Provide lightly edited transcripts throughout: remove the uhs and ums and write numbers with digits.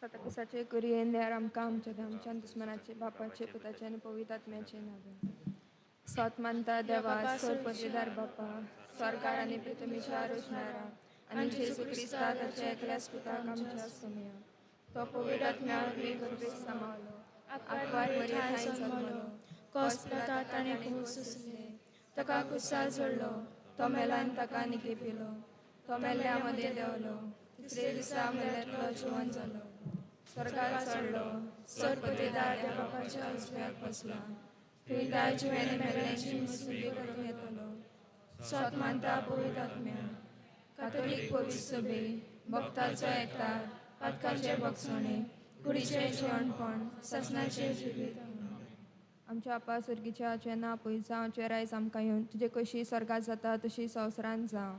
सांताक्रुसाचे कुरयेन देर आमकां आमच्या आमच्या दुस्मनाचे बापाचे पुताचे आनी पवित्र आत्म्याचे नांवे. सोत मानता देवा सोर बापा स्वर्गार आनी पृथ्वीच्या रचणारा आनी जेजू क्रिस्ता ताच्या एकल्याच पुताक आमच्या सोमया तो पवित्र आत्म्या वरवीं गर्भेक सामावलो आकवार मरे ठांय जल्मलो कोस पिलाता ताणें खूब सोंसले ताका कुसार जोडलो तो मेला आनी ताका निकेपिलो तो मेल्ल्या मदें देंवलो तिसरे दिसा मेल्ल्यांतलो जिवन जालो स्वर्गार चडलो सरपतेदार त्या बापाच्या उजव्याक बसला थंय दाय जिवें मेल्ल्यांची मुसुदी करूंक येतलो. सोत मानता पवित्र आत्म्या कातोलीक पवित्र सभे भक्ताचो एकतार पातकाचे भोगसणे कुडीचें जिवणपण सासणाचें जिवीत. आमच्या आपा स्वर्गीच्या तुजें नांव पयस जावं तुजें रायज आमकां येवन तुजे कशी स्वर्गात जाता तशी संवसारांत जावं.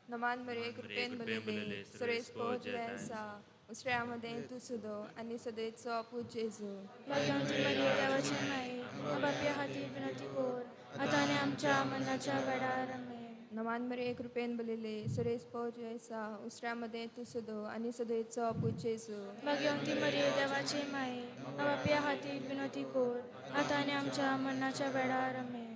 नमान मरे कृपेन भरिल्ले सुरेश पोच आसा उसऱ्या मदें तूं सुदो आनी सदैचो पूत जेजू. भाग्यवंती मरिये देवाची माये बापया खातीर विनंती कर आतां आनी आमच्या मरणाच्या वेळार. आमेन. नमान मरे कृपेन भरिल्ले सुरेश पोच आसा उसऱ्या मदें तूं सुदो आनी सदैचो पूत जेजू. भाग्यवंती मरिये देवाची माये बापया खातीर विनंती कर आतां आनी आमच्या मरणाच्या वेळार. आमेन.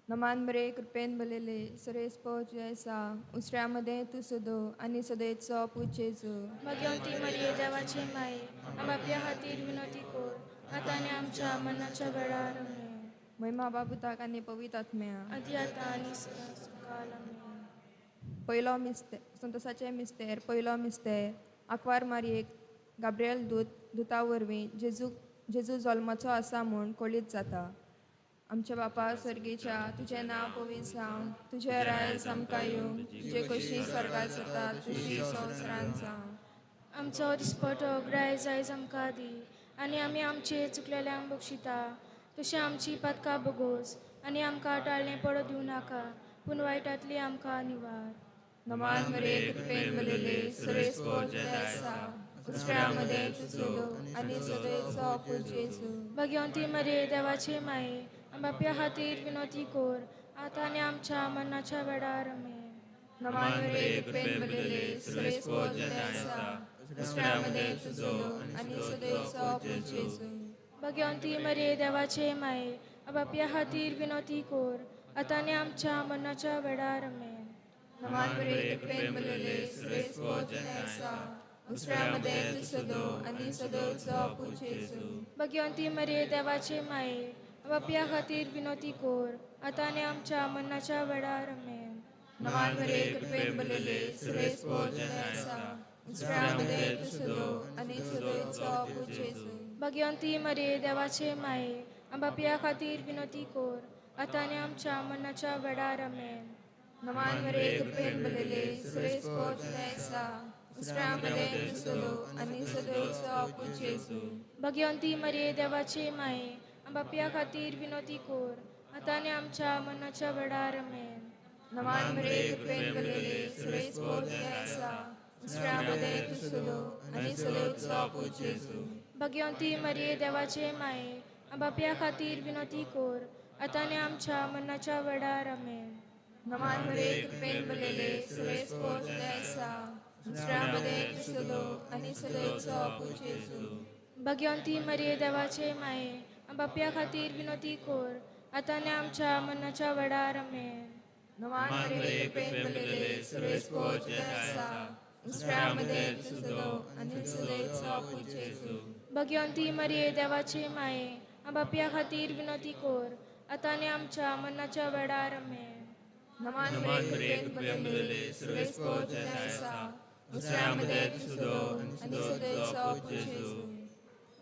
नमान मरे कृपेन भरिल्ले सुरेश पोच आसा उसऱ्या मदें तूं सुदो आनी सदैचो पूत जेजू. भाग्यवंती मरिये देवाची माये बापया खातीर विनंती कर आतां आनी आमच्या मरणाच्या वेळार. आमेन. महिमा बापुताक आनी पवित्र आत्म्या आदी आतां आनी सदां सकाळ. आमेन. पयलो मिस्तेर संतोसाचें मिस्तेर. पयलो मिस्तेर आंकवार मारयेक गाब्रिएल दूत दुता वरवीं जेजू जल्माचो आसा म्हूण कळीत जाता. आमच्या बापा स्वर्गीच्या तुजें नांव पवित्र जावं तुजें रायज आमकां येवं तुजे कशी स्वर्गात जाता तशी संवसारांत जावं. आमचो दिसपटो ग्रायज आयज आमकां दी आनी आमी आमचे चुकलेल्यांक बक्षिता तशें आमची पातकां बोगोस आनी आमकां टाळणें पडो दिवं नाका पूण वायटांतली आमकां निवार. नमान मरे कृपेन भरिल्ले सुरेश पोच आसा उसऱ्या मदें तूं सुदो आनी सदैचो पूत जेजू. भाग्यवंती मरिये देवाचे माये बापया खातीर विनंती कर आतां आनी आमच्या मरणाच्या वेळार. आमेन. नमान मरे कृपेन भरिल्ले सुरेश पोच आसा उसऱ्या मदें तूं सुदो आनी सदैचो पूत जेजू. भाग्यवंती मरिये देवाचे माये बापया खातीर विनंती कर आतां आनी आमच्या मरणाच्या वेळार. आमेन. नमान मरे कृपेन भरिल्ले सुरेश पोच आसा उसऱ्या मदें तूं सुदो आनी सदैचो पूत जेजू. भाग्यवंती मरिये देवाचे माये बापया खातीर विनंती कर आतां आनी आमच्या मरणाच्या वेळार. आमेन. नमान मरे कृपेन भरिल्ले सुरेश पोच आसा उसऱ्या मदें तूं सुदो आनी सदैचो पूत जेजू. भाग्यवंती मरिये देवाचे माये बापया खातीर विनंती कर आतां आनी आमच्या मरणाच्या वेळार. आमेन. नमान मरे कृपेन भरिल्ले सुरेश पोच आसा उसऱ्या मदें तूं सुदो आनी सदैचो पूत जेजू. भाग्यवंती मरिये देवाचे माये बापया खातीर विनंती कर आतां आनी आमच्या मरणाच्या वेळार. आमेन. नमान मरे कृपेन भरिल्ले सुरेश पोच आसा उसऱ्या मदें तूं सुदो आनी सदैचो पूत जेजू. भाग्यवंती मरिये देवाचे माये बापया खातीर विनंती कर आतां आनी आमच्या मरणाच्या वेळार. आमेन. नमान मरे कृपेन भरिल्ले सुरेश पोच आसा उसऱ्या मदें तूं सुदो आनी सदैचो पूत जेजू. भाग्यवंती मरिये देवाचे माये बापया खातीर विनंती कर आतां आनी आमच्या मरणाच्या वेळार. आमेन. नमान मरे कृपेन भरिल्ले सुरेश पोच आसा उसऱ्या मदें तूं सुदो आनी सदैचो पूत जेजू. भाग्यवंती मरिये देवाचे माये बापया खातीर विनंती कर आतां आनी आमच्या मरणाच्या वेळार. आमेन. नमान मरे कृपेन भरिल्ले सुरेश पोच आसा उसऱ्या मदें तूं सुदो आनी सदैचो पूत जेजू.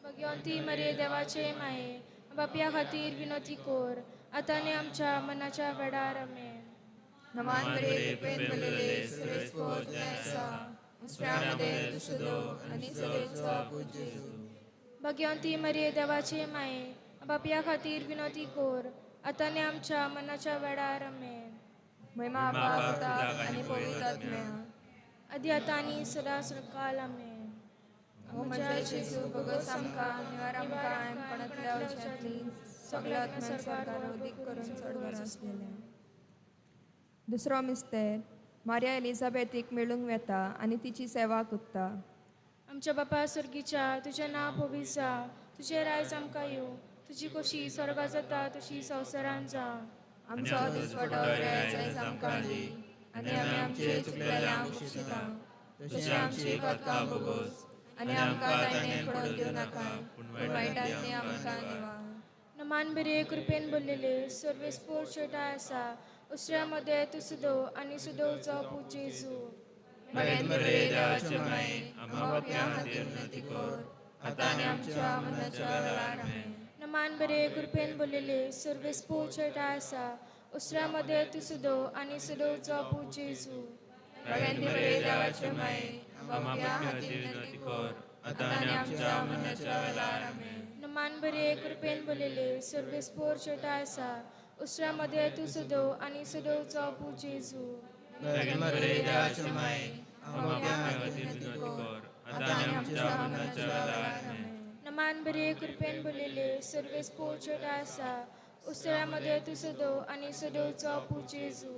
भाग्यवंती मरिये देवाचे माये बापया खातीर विनंती कर आतां आनी आमच्या मरणाच्या वेळार. आमेन. नमान मरे कृपेन भरिल्ले सुरेश पोच आसा उसऱ्या मदें तूं सुदो आनी सदैचो पूत जेजू. भाग्यवंती मरिये देवाचे माये बापया खातीर विनंती कर आतां आनी आमच्या मरणाच्या वेळार. आमेन. महिमा बापा आनी पवित्र आत्म्या आदी आतां आनी सदां सकाळ. आमेन. हो म्हज्या जेजू भोगोस आमकां निवार आमकां कोणांतल्या उज्यांतली सगळ्या आत्म्यांक सरकार उदीक करून चड गरज आसलेलें. दुसरो मिस्तेर मारिया एलिझाबेथीक मेळूंक वेता आनी तिची सेवा करता. आमच्या बापा सर्गीच्या तुजें नांव पवित्र जावं, तुजें रायज आमकां येवं, तुजी खोशी स्वर्गा जाता तशी संवसारांत जावं. आमचो दिसवडो आयज आमकां दी आनी आमी आमचे चुकलेल्यांक बक्षिता तशी आमची पदकां भोगोस आनी आमकां ताणें पडोवन दिवं नाका पूण वायटांतली आमकां निवार. नमान बरे कृपेन भरलेले सर्वेस्पोर शेटा आसा, उसऱ्या मदें तूं सुदो आनी सुदोवचो पूत जेजू. बरे देवाचे माये आम्हा पापयां खातीर विनंती कर आतां आनी आमच्या मरणाच्या वेळार. आमेन. नमान बरे कृपेन भरलेले सर्वेस्पोर शेटा आसा, उसऱ्या मदें तूं सुदो आनी सुदोवचो पूत जेजू. बरे देवाचे माये आम्हा पापयां खातीर विनंती कर आतां आनी आमच्या मरणाच्या वेळार. आमेन. नमान बरे कृपेन भरलेले सर्वेस्पोर शेटा आसा, उसऱ्या मदें तूं सुदो आनी सुदोवचो पूत जेजू. बरे देवाचे माये आम्हा पापयां खातीर विनंती कर आतां आनी आमच्या मरणाच्या वेळार. आमेन. नमान बरे कृपेन भरलेले सर्वेस्पोर शेटा आसा, उसऱ्या मदें तूं सुदो आनी सुदोवचो पूत जेजू.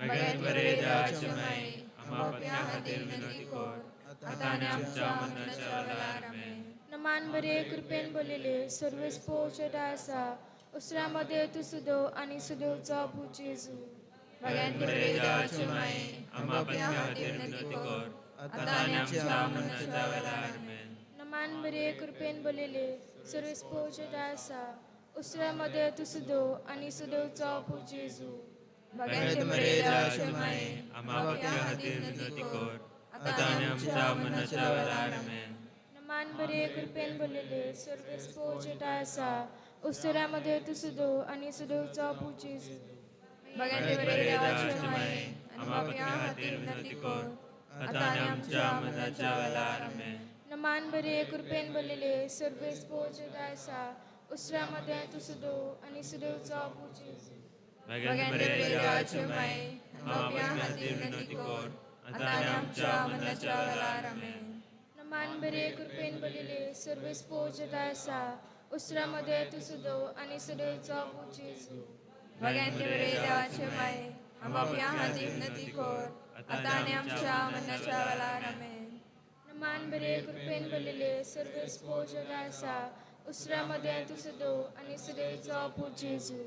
बरे देवाचे माये आम्हा पापयां खातीर विनंती कर आतां आनी आमच्या मरणाच्या वेळार. आमेन. नमान बरे कृपेन भरलेले सर्वेस्पोर शेटा आसा, उसऱ्या मदें तूं सुदो आनी सुदोवचो पूत जेजू. बरे देवाचे माये आम्हा पापयां खातीर विनंती कर आतां आनी आमच्या मरणाच्या वेळार. आमेन. नमान बरे कृपेन भरलेले सर्वेस्पोर शेटा आसा, उसऱ्या मदें तूं सुदो आनी सुदोवचो पूत जेजू. बरे देवाचे माये आम्हा पापयां खातीर विनंती कर आतां आनी आमच्या मरणाच्या वेळार. आमेन. नमान बरे कृपेन भरलेले सर्वेस्पोर शेटा आसा, उसऱ्या मदें तूं सुदो आनी सुदोवचो पूत जेजू. बरे देवाचे माये आम्हा पापयां खातीर विनंती कर आतां आनी आमच्या मरणाच्या वेळार. आमेन. नमान बरे कृपेन भरलेले सर्वेस्पोर शेटा आसा, उसऱ्या मदें तूं सुदो आनी सुदोवचो पूत जेजू. बरे देवाचे माये आम्हा पापयां खातीर विनंती कर आतां आनी आमच्या मरणाच्या वेळार. आमेन. नमान बरे कृपेन भरलेले सर्वेस्पोर शेटा आसा, उसऱ्या मदें तूं सुदो आनी सुदोवचो पूत जेजू. बरे देवाचे माये आम्हा पापयां खातीर विनंती कर आतां आनी आमच्या मरणाच्या वेळार. आमेन. नमान बरे कृपेन भरलेले सर्वेस्पोर शेटा आसा, उसऱ्या मदें तूं सुदो आनी सुदोवचो पूत जेजू.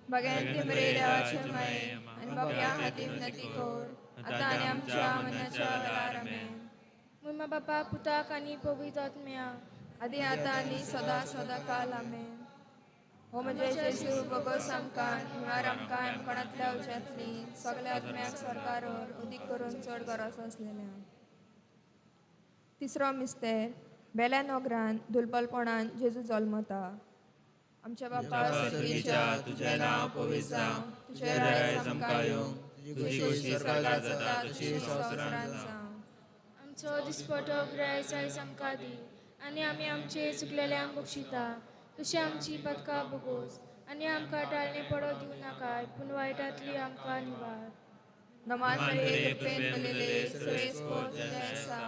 बरे देवाचे माये आनी पापयां खातीर विनंती कर आतां आनी आमच्या मरणाच्या वेळार. आमेन. मुमा बापा पुताक आनी पवित्र आत्म्या आदी आतां आनी सदां सदां काल. आमेन. हो म्हजे जेजू भोगोस आमकां निवार आमकां कोणांतल्या उज्यांतली सगळ्या आत्म्याक सरकार उदीक करून चड गरज आसलेल्या. तिसरो मिस्तेर बेल्या नोगरान दुलबलपणान जेजू जल्मता. आमच्या बापा सर्गीच्या तुजें नांव पवित्र जावं, तुजें राज आमकां येवं, तुजी खोशी स्वर्गात जाता तशी संवसारांत जावं. आमचो दिसपटो ग्रायज आयज आमकां दी आनी आमी आमचे चुकलेल्यांक बक्षिता तशी आमची पदकां भोगोस आनी आमकां टाळणे पडो दिवं नाकाय पूण वायटांतली आमकां निवार. नमान मरिये कृपेन भरलेले सर्वेस्पोर आसा,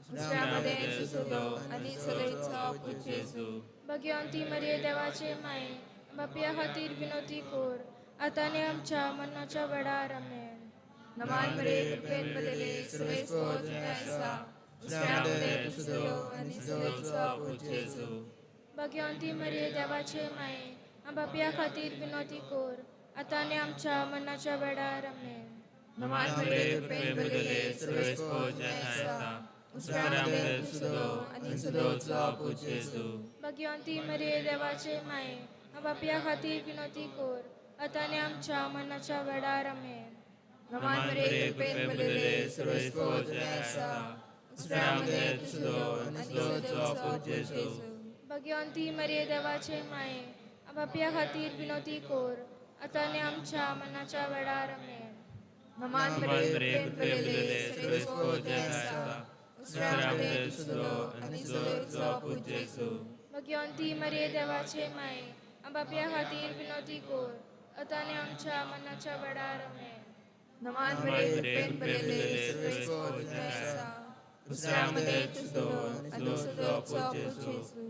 दुसऱ्या मदें तूं सुदो आनी सदैचो पूत जेजू. भगवंती मरिये देवाचे माये बापया खातीर विनोती कोर आतां आनी आमच्या मरणाच्या वेळार. आमेन. नमान मरिये कृपेन भरलेले सर्वेस्पोर आसा, दुसऱ्या मदें तूं सुदो आनी सदैचो पूत जेजू. भगवंती मरिये देवाचे माये बापया खातीर विनोती कोर आतां आनी आमच्या मरणाच्या वेळार. आमेन. नमान मरिये कृपेन भरलेले सर्वेस्पोर आसा, दुसऱ्या मदें तूं सुदो आनी सदैचो पूत जेजू. भगवंती मरिये देवाचे माये बापया खातीर विनोती कोर आतां आनी आमच्या मरणाच्या वेळार. आमेन. नमान मरिये कृपेन भरलेले सर्वेस्पोर आसा, दुसऱ्या मदें तूं सुदो आनी सदैचो पूत जेजू. भगवंती मरिये देवाचे माये बापया खातीर विनोती कोर आतां आनी आमच्या मरणाच्या वेळार. आमेन. नमान मरिये कृपेन भरलेले सर्वेस्पोर आसा, दुसऱ्या मदें तूं सुदो आनी सदैचो पूत जेजू. भगवंती मरिये देवाचे माये बापया खातीर विनोती कोर आतां आनी आमच्या मरणाच्या वेळार. आमेन. नमान मरिये कृपेन भरलेले सर्वेस्पोर आसा, दुसऱ्यामध्ये तुजो आनी सदैवचो पूत जेजू.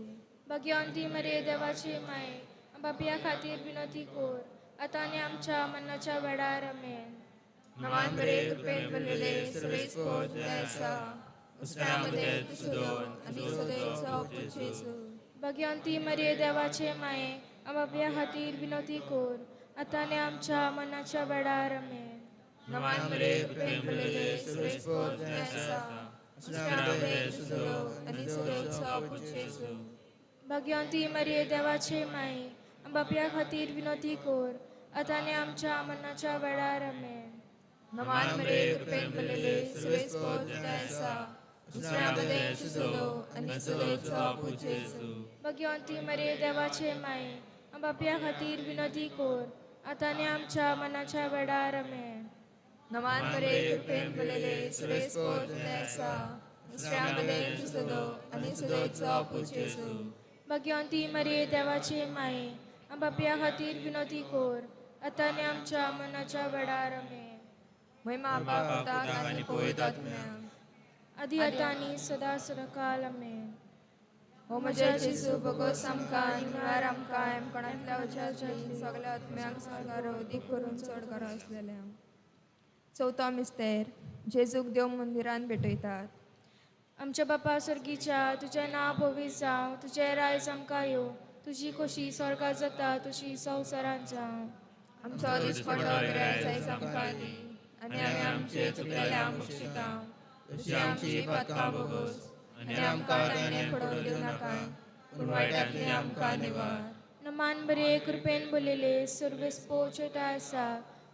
भाग्यवंती मरिये देवाची माये, बापया खातीर विनोती कोर, आतां आनी आमच्या मरणाच्या वेळार. आमेन. नमान बरे कृपेन भरलेले सर्वेस्पोर तुझे आसा, दुसऱ्यामध्ये तुजो आनी सदैवचो पूत जेजू. भाग्यवंती मरिये देवाचे माये, बापया खातीर विनोती कोर, आतां आनी आमच्या मरणाच्या वेळार. आमेन. नमान बरे कृपेन भरलेले सर्वेस्पोर तुझे आसा, दुसऱ्यामध्ये तुजो आनी सदैवचो पूत जेजू. भाग्यवंती मरिये देवाचे माये, बापया खातीर विनोती कोर, आतां आनी आमच्या मरणाच्या वेळार. आमेन. नमान बरे कृपेन भरलेले सर्वेस्पोर तुझे आसा, दुसऱ्यामध्ये तुजो आनी सदैवचो पूत जेजू. भाग्यवंती मरिये देवाचे माये, बापया खातीर विनोती कोर, आतां आनी आमच्या मरणाच्या वेळार. आमेन. नमान बरे कृपेन भरलेले सर्वेस्पोर तुझे आसा, दुसऱ्यामध्ये तुजो आनी सदैवचो पूत जेजू. भाग्यवंती मरिये देवाचे माये, बापया खातीर विनोती कोर, आतां आनी आमच्या मरणाच्या वेळार. आमेन. महिमा बाप पुताक आनी पवित्र आत्म्याक, आदी आतां आनी सदां सदांकाळ. आमेन. हो म्हज्या जेजू, भोगोस आमकां आनी म्हळ्यार आमकां एमकोणांतल्या उज्याची सगळ्या आत्म्यांक सरकार अदीक करून चड गरज आसलेल्या. चवथो मिस्तेर, जेजूक देव मंदिरान भेटयतात. आमच्या बापा स्वर्गीच्या, तुजें नांव पवित्र जावं, तुजें रायज आमकां येवं, तुजी खोशी स्वर्गात जाता तशी संवसारांत जावं. आमचो दिसपडो गिरायक आमकां दी, आनी आमी आमचे चुकलेल्या बक्षिता तशी आमची पातकां भोगोस, आनी आमकां ताणें पडोवन दिवं नाका, पूण वायटांतली आमकां निवार. नमान बरे कृपेन बोललेले सर्वेस्पोचटा आसा,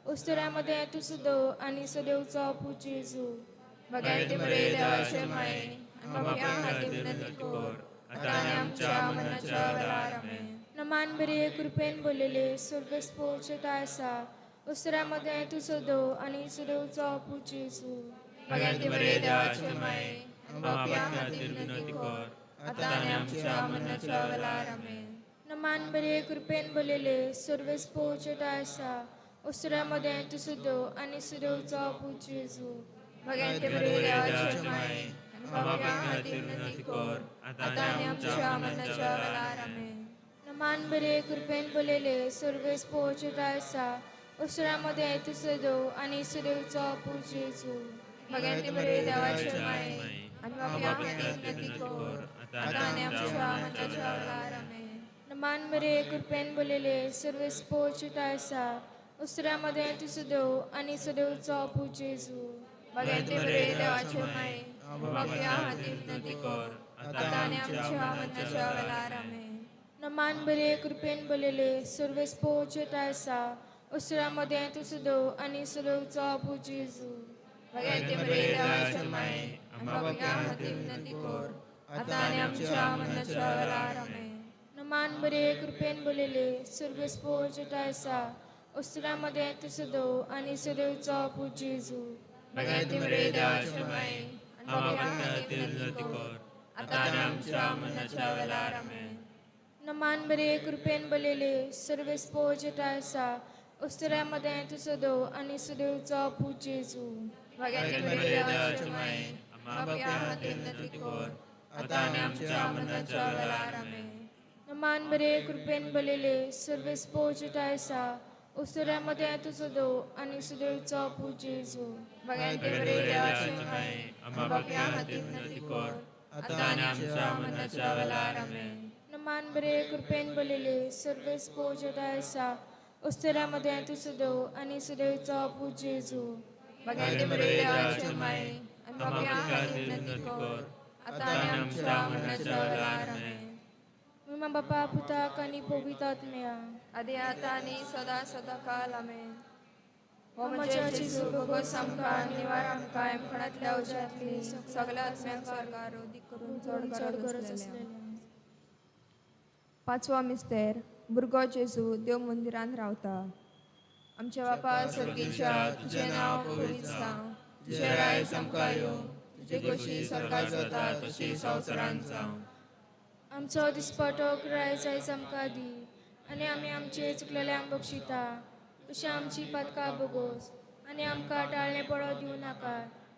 उस्तुऱ्यामध्ये तूं सदो आनी सदैवचो पूत जेजू. बगायती बरे देवाचे माये, आनी बापया खातीर विनंती कर, आतां आनी आमच्या मरणाच्या वेळार. आमेन. नमान बरे कृपेन बोललेले सर्वेस्पोचटा आसा, उस्तुऱ्यामध्ये तूं सदो आनी सदैवचो पूत जेजू. बगायती बरे देवाचे माये, आनी बापया खातीर विनंती कर, आतां आनी आमच्या मरणाच्या वेळार. आमेन. नमान बरे कृपेन बोललेले सर्वेस्पोचटा आसा, उस्तुऱ्यामध्ये तूं सदो आनी सदैवचो पूत जेजू. बगायती बरे देवाचे माये, आनी बापया खातीर विनंती कर, आतां आनी आमच्या मरणाच्या वेळार. आमेन. नमान बरे कृपेन बोललेले सर्वेस्पोचटा आसा, उस्तुऱ्यामध्ये तूं सदो आनी सदैवचो पूत जेजू. बगायती बरे देवाचे माये, आनी बापया खातीर विनंती कर, आतां आनी आमच्या मरणाच्या वेळार. आमेन. नमान बरे कृपेन बोललेले सर्वेस्पोचटा आसा, उस्तुऱ्यामध्ये तूं सदो आनी सदैवचो पूत जेजू. बगायती बरे देवाचे माये, आनी बापया खातीर विनंती कर, आतां आनी आमच्या मरणाच्या वेळार. आमेन. नमान बरे कृपेन बोललेले सर्वेस्पोचटा आसा, उस्तुऱ्यामध्ये तूं सदो आनी सदैवचो पूत जेजू. बगायती बरे देवाचे माये, आनी बापया खातीर विनंती कर, आतां आनी आमच्या मरणाच्या वेळार. आमेन. नमान बरे कृपेन बोललेले सर्वेस्पोचटा आसा, उस्तुऱ्यामध्ये तूं सदो आनी सदैवचो पूत जेजू. बगायती बरे देवाचे माये, आनी बापया खातीर विनंती कर, आतां आनी आमच्या मरणाच्या वेळार. आमेन. नमान बरे कृपेन बोललेले सर्वेस्पोचटा आसा, उस्तुऱ्यामध्ये तूं सदो आनी सदैवचो पूत जेजू. बगायती बरे देवाचे माये, आनी बापया खातीर विनंती कर, आतां आनी आमच्या मरणाच्या वेळार. आमेन. नमान बरे कृपेन बोललेले सर्वेस्पोचटा आसा, उस्तुऱ्यामध्ये तूं सदो आनी सदैवचो पूत जेजू. बगायती बरे देवाचे माये, आनी बापया खातीर विनंती कर, आतां आनी आमच्या मरणाच्या वेळार. आमेन. नमान बरे कृपेन बोललेले सर्वेस्पोचटा आसा, उस्तुऱ्यामध्ये तूं सदो आनी सदैवचो पूत जेजू. बगायती बरे देवाचे माये, आनी बापया खातीर विनंती कर, आतां आनी आमच्या मरणाच्या वेळार. आमेन. महिमा बापा पुताक आनी पवित्र आत्म्या, आदी आतां आनी सदां सदां काल. आमेन. हो म्हज्या जेजू, भोगोस आमकां, निवार आमकां एमखणांतल्या उज्यांतली सगळ्या आत्म्यांक स्वर्गार अदीक करून चड चड गरज गरज आसलेल्या. आसलेल्या. पांचवो मिस्तेर, भुरगो जेजू देव मंदिरांत रावता. आमच्या बापा स्वर्गीच्या, तुजें नांव पवित्र जावं, तुजें रायज आमकां येवं, तुजी खोशी स्वर्गात जाता तशी संवसारांत जावं. आमचो दिसपटो ग्रायज आयज आमकां दी, आनी आमी आमचे चुकलेल्यांक बक्षिता तशी आमची पातकां भोगोस, आनी आमकां टाळणें पडो दिवं नाका,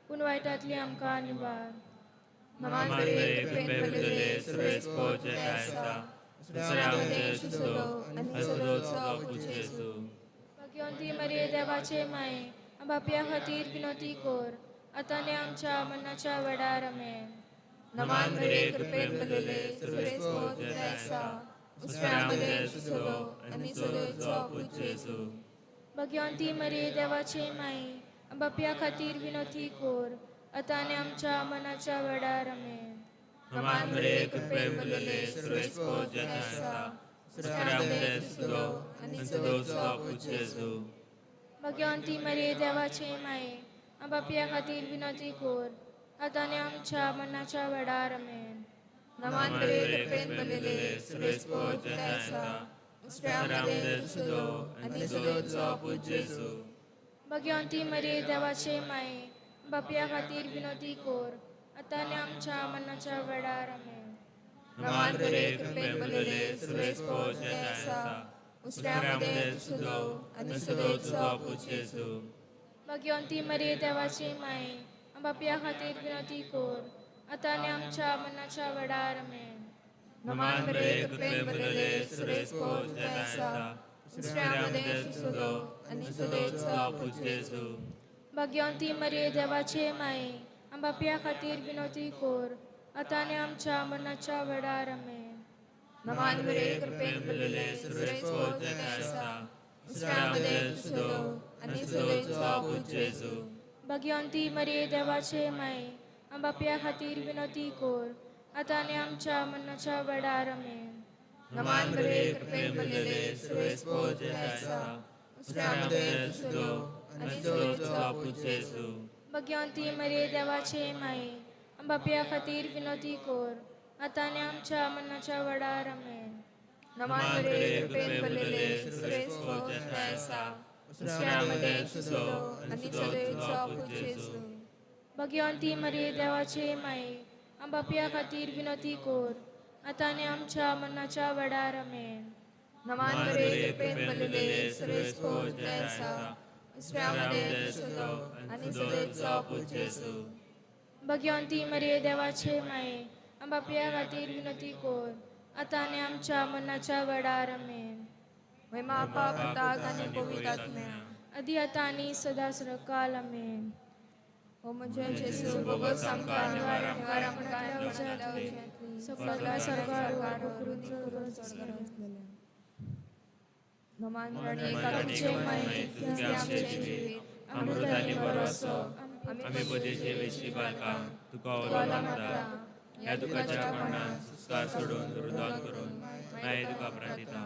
पूण वायटांतली आमकां निवार. नमान मरे कृपेन भरलेले सर्वेस्पोर जेताय आसा दुसऱ्या मदें तुजो आनी सदोचो पूत जेजू. भाग्यवंती मरिये देवाचे माये, बापया खातीर विनोती कोर, आतां आनी आमच्या मरणाच्या वेळार. आमेन. नमान मरे कृपेन भरलेले सर्वेस्पोर जेताय आसा दुसऱ्या मदें तुजो आनी सदोचो पूत जेजू. भाग्यवंती मरिये देवाचे माये, बापया खातीर विनोती कोर, आतां आनी आमच्या मरणाच्या वेळार. आमेन. नमान मरे कृपेन भरलेले सर्वेस्पोर जेताय आसा दुसऱ्या मदें तुजो आनी सदोचो पूत जेजू. भाग्यवंती मरिये देवाचे माये, बापया खातीर विनोती कोर, आतां आनी आमच्या मरणाच्या वेळार. आमेन. नमान मरे कृपेन भरलेले सर्वेस्पोर जेताय आसा दुसऱ्या मदें तुजो आनी सदोचो पूत जेजू. भाग्यवंती मरिये देवाचे माये, बापया खातीर विनोती कोर, आतां आनी आमच्या मरणाच्या वेळार. आमेन. नमान मरे कृपेन भरलेले सर्वेस्पोर जेताय आसा दुसऱ्या मदें तुजो आनी सदोचो पूत जेजू. भाग्यवंती मरिये देवाचे माये, बापया खातीर विनोती कोर, आतां आनी आमच्या मरणाच्या वेळार. आमेन. नमान मरे कृपेन भरलेले सर्वेस्पोर जेताय आसा दुसऱ्या मदें तुजो आनी सदोचो पूत जेजू. भाग्यवंती मरिये देवाचे माये, बापया खातीर विनोती कोर, आतां आनी आमच्या मरणाच्या वेळार. आमेन. नमान मरे कृपेन भरलेले सर्वेस्पोर जेताय आसा दुसऱ्या मदें तुजो आनी सदोचो पूत जेजू. भाग्यवंती मरिये देवाचे माये, बापया खातीर विनोती कोर, आतां आनी आमच्या मरणाच्या वेळार. आमेन. नमान मरे कृपेन भरलेले सर्वेस्पोर जेताय आसा दुसऱ्या मदें तुजो आनी सदोचो पूत जेजू. भाग्यवंती मरिये देवाचे माये, बापया खातीर विनोती कोर, आतां आनी आमच्या मरणाच्या वेळार. आमेन. नमान मरे कृपेन भरलेले सर्वेस्पोर जेताय आसा दुसऱ्या मदें तुजो आनी सदोचो पूत जेजू. भाग्यवंती मरिये देवाचे माये, बापया खातीर विनोती कोर, आतां आनी आमच्या मरणाच्या वेळार. आमेन. नमान मरे कृपेन भरलेले सर्वेस्पोर जेताय आसा दुसऱ्या मदें तुजो आनी सदोचो पूत जेजू. भाग्यवंती मरिये देवाचे माये, बापया खातीर विनोती कोर, आतां आनी आमच्या मरणाच्या वेळार. आमेन. महिमा बापा पुताक आनी पवित्र आत्म्या, आदी आतां आनी सदां सरकाल. आमेन. हो म्हजे जेजू, भोगोस आमकां निवार आमकां सगळ्या सरकार करून नमान राणी एकाचे माये, तुझे आमचे जिवीत अमृत आनी भरोसो, आमी पदेचे वेशी बालकां तुका ओलो मागता. ह्या दुखाच्या कोणान संस्कार सोडून रुदान करून मागीर तुका प्रार्थिता.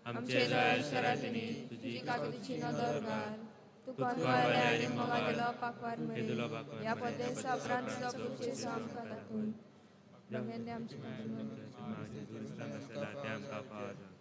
आमचे दयाळ शरातींनी तुजी काकुतीची नदर घाल, तुका तुका आनी मोगादिलो पाकवार हेदुलो मरे पाकवार ह्या मरे, पदेसा उपरांत तुजो पूत जेजू आमकां दाखय. बघिल्ले आमचे ते आमकां फावो जावचें.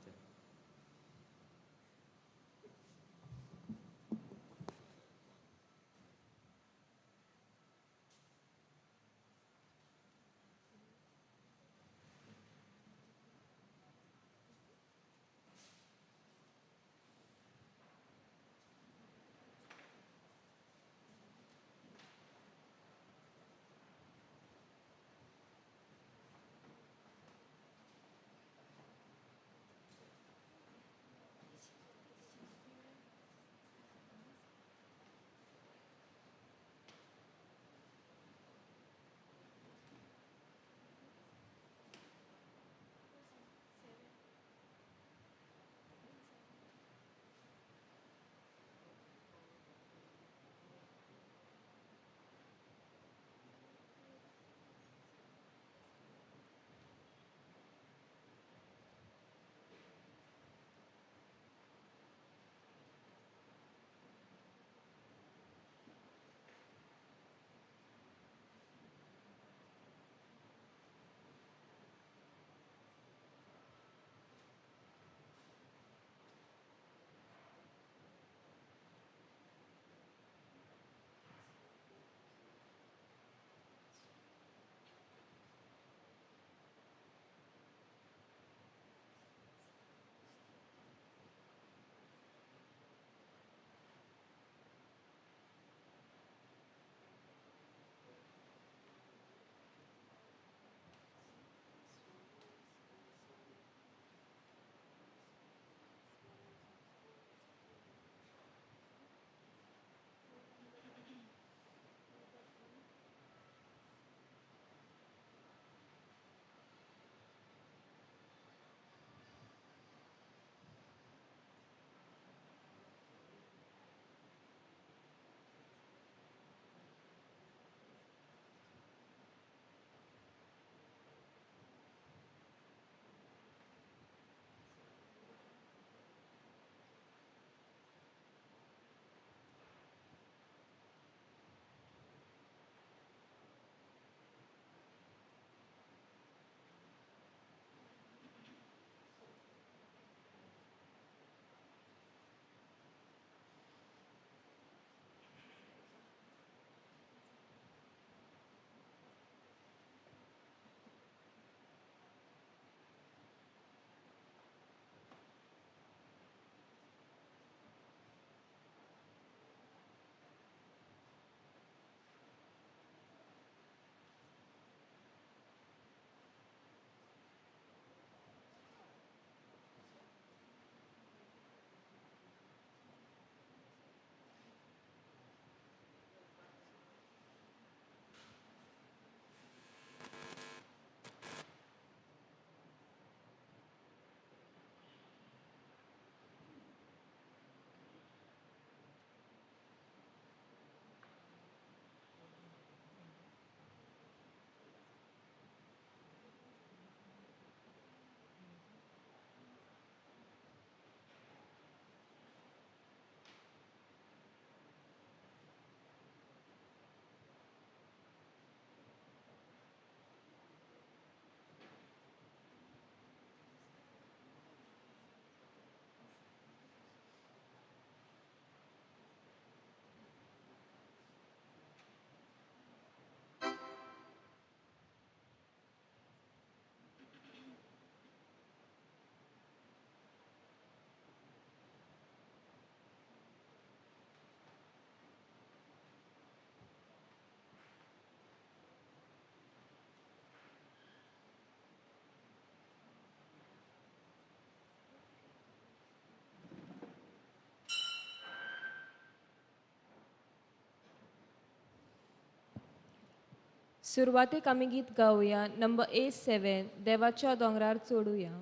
सुरवातेक आमी गीत गावया नंबर A7 देवाच्या दोंगरार चडुया.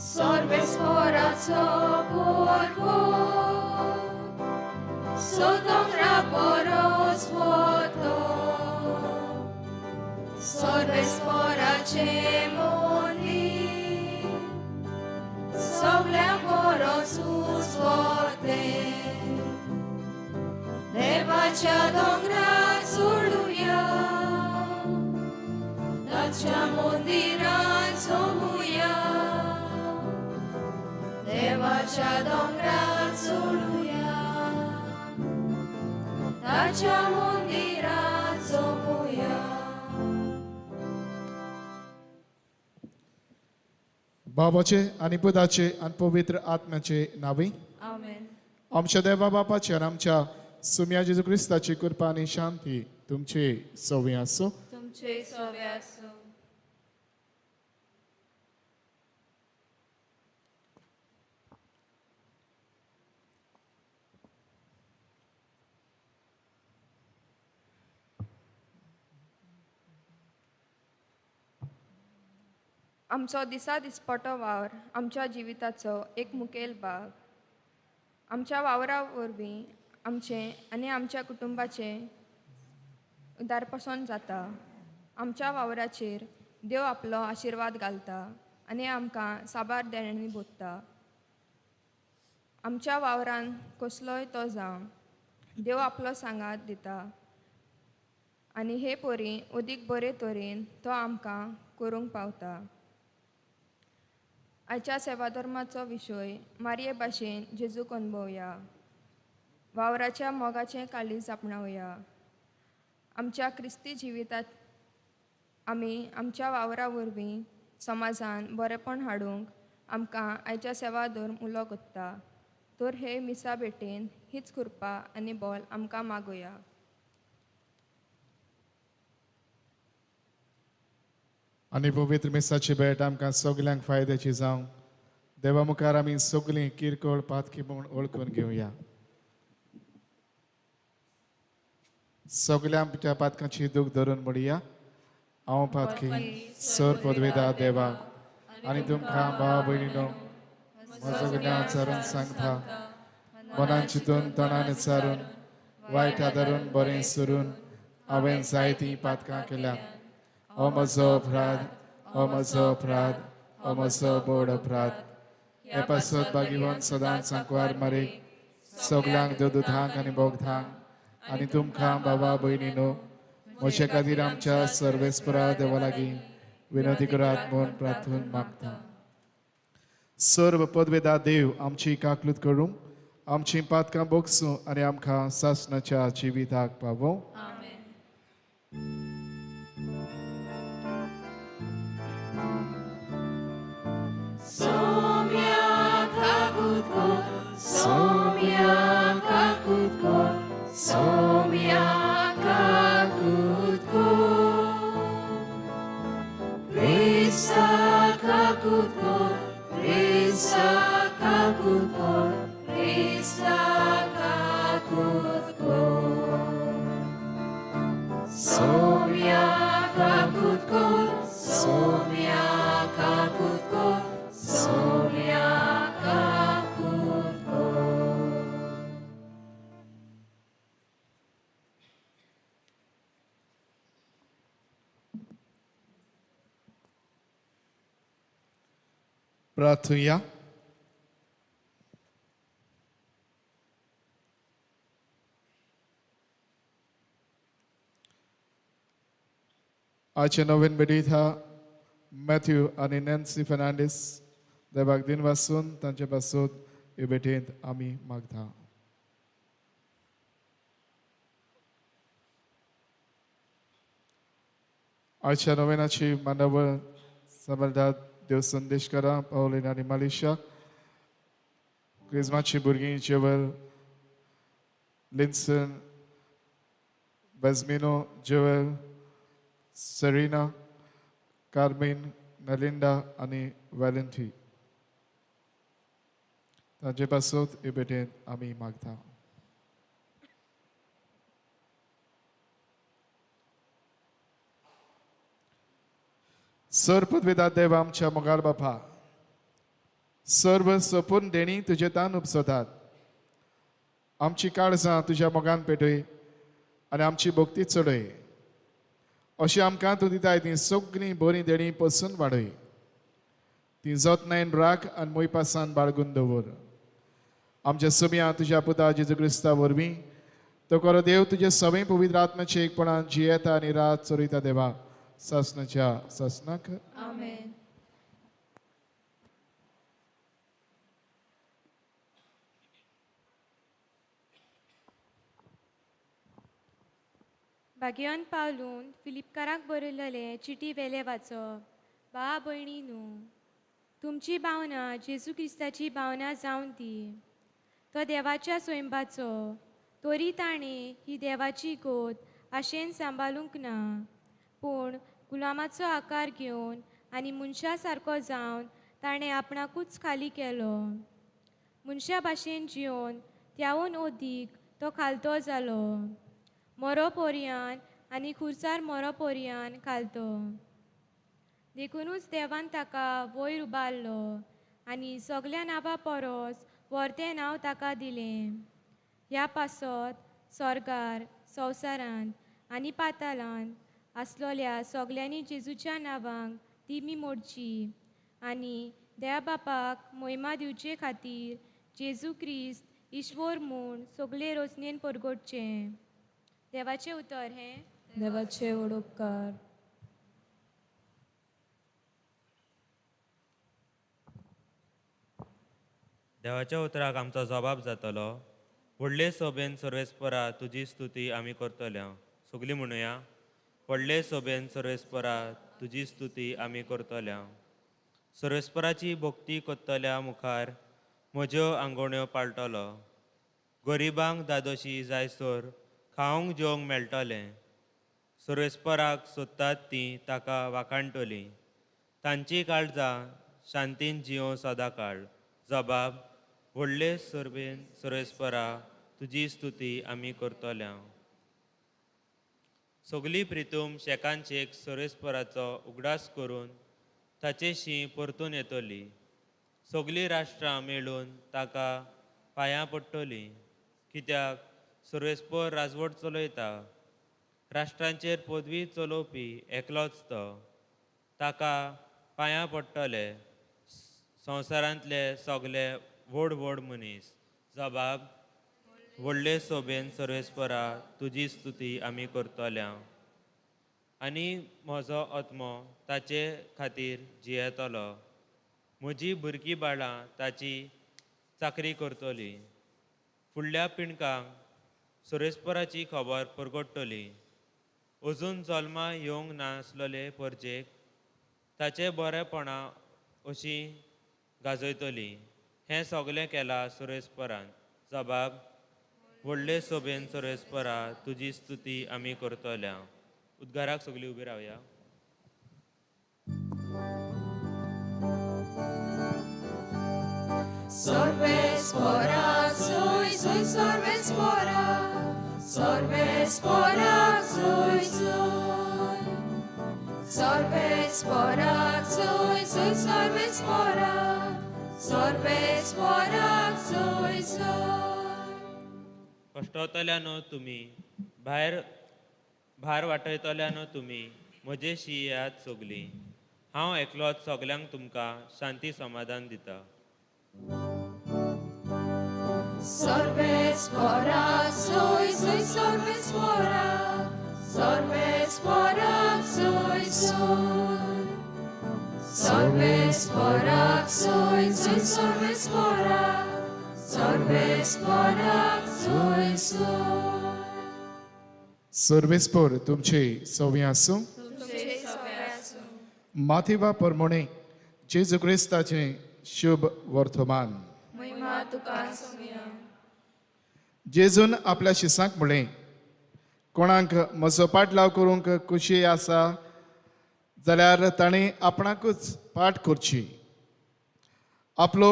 Sorvespora porvo, sodongra poros voto, sorvespora cemoni, soglea poros usvote, devaच्या dongra चोडुया, ताच्या मंदिरात सोमुया. देवाच्या दोंगरार चोडुया, ताच्या मंदिरात सोमुया. बाबाचे आनी पुताचे आनी पवित्र आत्म्याचे नांवी आमेन. आमच्या देवा बापाचे आनी आमच्या सुम्या जेजू क्रिस्ताची कृपा आनी शांती तुमचे सवी आसूं. तुमचे सवे आसूं. आमचो दिसा दिसपटो वावर आमच्या जिविताचो एक मुखेल भाग. आमच्या वावरा वरवीं आमचें आनी आमच्या कुटुंबाचें उदारपसून जाता. आमच्या वावराचेर देव आपलो आशिर्वाद घालता आनी आमकां साबार देण्यांनी भोगता. आमच्या वावरान कसलोय तो जावं देव आपलो सांगात दिता आनी हे परी अदीक बरे तरेन तो आमकां करूंक पावता. आयच्या सेवाधर्माचो विशय मारये भाशेन जेजूक अणभवया, वावराच्या मोगाचें काळीज आपणावया. आमच्या क्रिस्ती जिवितांत आमी आमच्या वावरा वरवीं समाजान बरेपण हाडूंक आमकां आयच्या सेवाधर्म उलो कोत्ता. तर हे मिसा भेटेन हीच कृपा आनी बोल आमकां मागुया. आनी पवित्र मिसाची भेट आमकां सगल्यांक फायद्याची जावं. देवा मुखार आमी सगळीं किरकोळ पातकी म्हूण वळखून घेवया. सगळ्या आमच्या पातकांची दूख धरून म्हणया, हांव पातकी सर पदवेदा देवा आनी तुमकां भाव भयणीनो म्हजो गुन्यांव चारून सांगता. मनान चिंतून तणान चारून वायट आदारून बरें सरून हांवें जायतीं पातकां केल्यात. हो म्हजो अपराध, हो म्हजो अपराध, हो म्हजो बोड अपराध. हे पासत भागीवन सदांच सांकवार मारे सगल्यांक देवदूतांक आनी बोगधांक आनी तुमकां बाबा भयणीनो म्हजे खातीर आमच्या सर्वेस्परा देवा लागीं विनंती करात म्हूण प्रार्थून मागता. सर्व पदवेदा देव आमची काकलूत करूं, आमची पातकां बोगसूं आनी आमकां सासणाच्या जिविताक पावोवं. Somia kakutko, somia kakutko, somia kakutko. Krista kakutko, Krista kakutko, Krista kakutko. Somia kakutko, somia kakutko, somia kakutko. प्रार्थुया. आजचे नवीन भेटीत हा मॅथ्यू आनी नॅन्सी फर्नांडीस देवाक दिन वासून तांचे पासून हे भेटेंत आमी मागता. आजच्या नवेनाची मांडावळ सांबाळटात देव संदेश करा पावलीन आनी मालिशा. क्रिजमाची भुरगीं जेवल लिन्सन बेजमिनो, जेवल, सेरिना, कार्मीन, नलिंडा आनी वॅलेंटी तांचे पासत हे भेटेन आमी मागता. सर पदवेदा देव आमच्या मोगाळ बापा, सर्व सोपून देणी तुजे तान उपसतात. आमची काळजां तुज्या मोगान पेटय आनी आमची भक्ती चडय. अशी आमकां तूं दिताय ती सगळीं बरीं देणी पसून वाडय. ती जतनायन राख आनी मोयपासान बाळगून दवर. आमच्या सुमया तुज्या पुता जेजू क्रिस्ता वरवीं तो खरो देव तुजे सवय पवित्र आत्म्याचे एकपणान जियेता आनी रात चरयता देवा सासनाच्या सासनाक. आमेन. भाग्यन पावलून फिलिपकाराक बरयलेले चिटी वेले वाचप. बा भयणी न्हू, तुमची भावना जेजू क्रिस्ताची भावना जावन ती. तो देवाच्या स्वयंबाचो, तरी ताणें ही देवाची गोत आशेन सांबाळूंक ना, पूण गुलामाचो आकार घेवन आनी मनशा सारको जावन ताणें आपणाकूच खाली केलो. मनशा भाशेन जियोन त्यावून अदीक तो खालतो जालो, मरो पोरयान आनी खुर्सार मरो पोरयान खालतो. देखुनूच देवान ताका वयर उबारलो आनी सगल्या नांवा परस व्हरतें नांव ताका दिलें. ह्या पासत स्वर्गार, संवसारांत आनी पातालांत आसलोल्या सगल्यांनी जेजूच्या नांवांक दिमी मोडची आनी देवा बापाक मोहिमा दिवचे खातीर जेजू क्रिस्त ईश्वर म्हूण सगळे रोचनेन परगटचें. देवाचें उतर हें. देवाचे व्हड उपकार. देवाच्या उतराक आमचो जबाब जातलो. व्हडले सोबेन सर्वेस्परा तुजी स्तुती आमी करतले. सगळीं म्हणुया, व्हडले सोबेन सर्वेस्परा तुजी स्तुती आमी करतले. सर्वेस्पराची भक्ती करतल्या मुखार म्हज्यो आंगोण्यो पाळटलो. गरिबांक दादोशी जायसर खावंक जेवंक मेळटलें. सर्वेस्पराक सोदतात तीं ताका वाखाणटलीं. तांची काळजां शांतीन जियों सदांकाळ. जबाब व्हडले सर्वेन सर्वेस्परा तुजी स्तुती आमी करतले. सगळीं प्रितूम शेकान शेक सर्वेस्पराचो उगडास करून ताचेशी परतून येतली. सगळीं राष्ट्रां मेळून ताका पांयां पडटलीं, कित्याक सर्वेस्पर राजवट चलयता. राष्ट्रांचेर पदवी चलोवपी एकलोच तो. ताका पांयां पडटले संवसारांतले सगळे व्हड व्हड मनीस. जबाब व्हडले सोबेन सर्वेस्परा तुजी स्तुती आमी करतले. आनी म्हजो आत्मो ताचे खातीर जियेतलो. म्हजी भुरगीं बाळां ताची चाकरी करतली. फुडल्या पिणकांक सर्वेस्पराची खबर परगटतली. अजून जल्मा येवंक नासलेले परजेक ताचे बरेपणा अशी गाजयतली. हें सगळें केलां सर्वेस्परान. जबाब व्हडले सोबेन सर्वेस्परा तुजी स्तुती आमी करतले. उद्गाराक सगळीं उबी रावया. सर्वेस्परा सुय सुय सर्वेस्परा, सर्वेस्परा सुय सुय, सर्वेस्परा सुय सुय सर्वेस्परा, सर्वेस्परा सुय सुय. कश्टतल्यानो तुमी, भायर भार वाटयतल्यानो तुमी, म्हजेशी येयात सगळीं. हांव एकलोच सगल्यांक तुमकां शांती समाधान दिता. सर्वेस्परा सुय सुय सर्वेस्परा, सर्वेस्परा सुय सुय, सर्वेस्परा सुय सुय सर्वेस्परा, सर्वेस्परा सुय सुय. सर्वेस्पर तुमचे सवी आसूं. तुमचे सगळे आसूं. माथेवा परमणे जेजू क्रिस्ताचें शुभ वर्तमान. महिमा तुका सोम्या. जेजून आपल्या शिसांक म्हणलें, कोणाक म्हजो पाटलाव करूंक खुशी आसा जाल्यार ताणें आपणाकूच पाठ करची, आपलो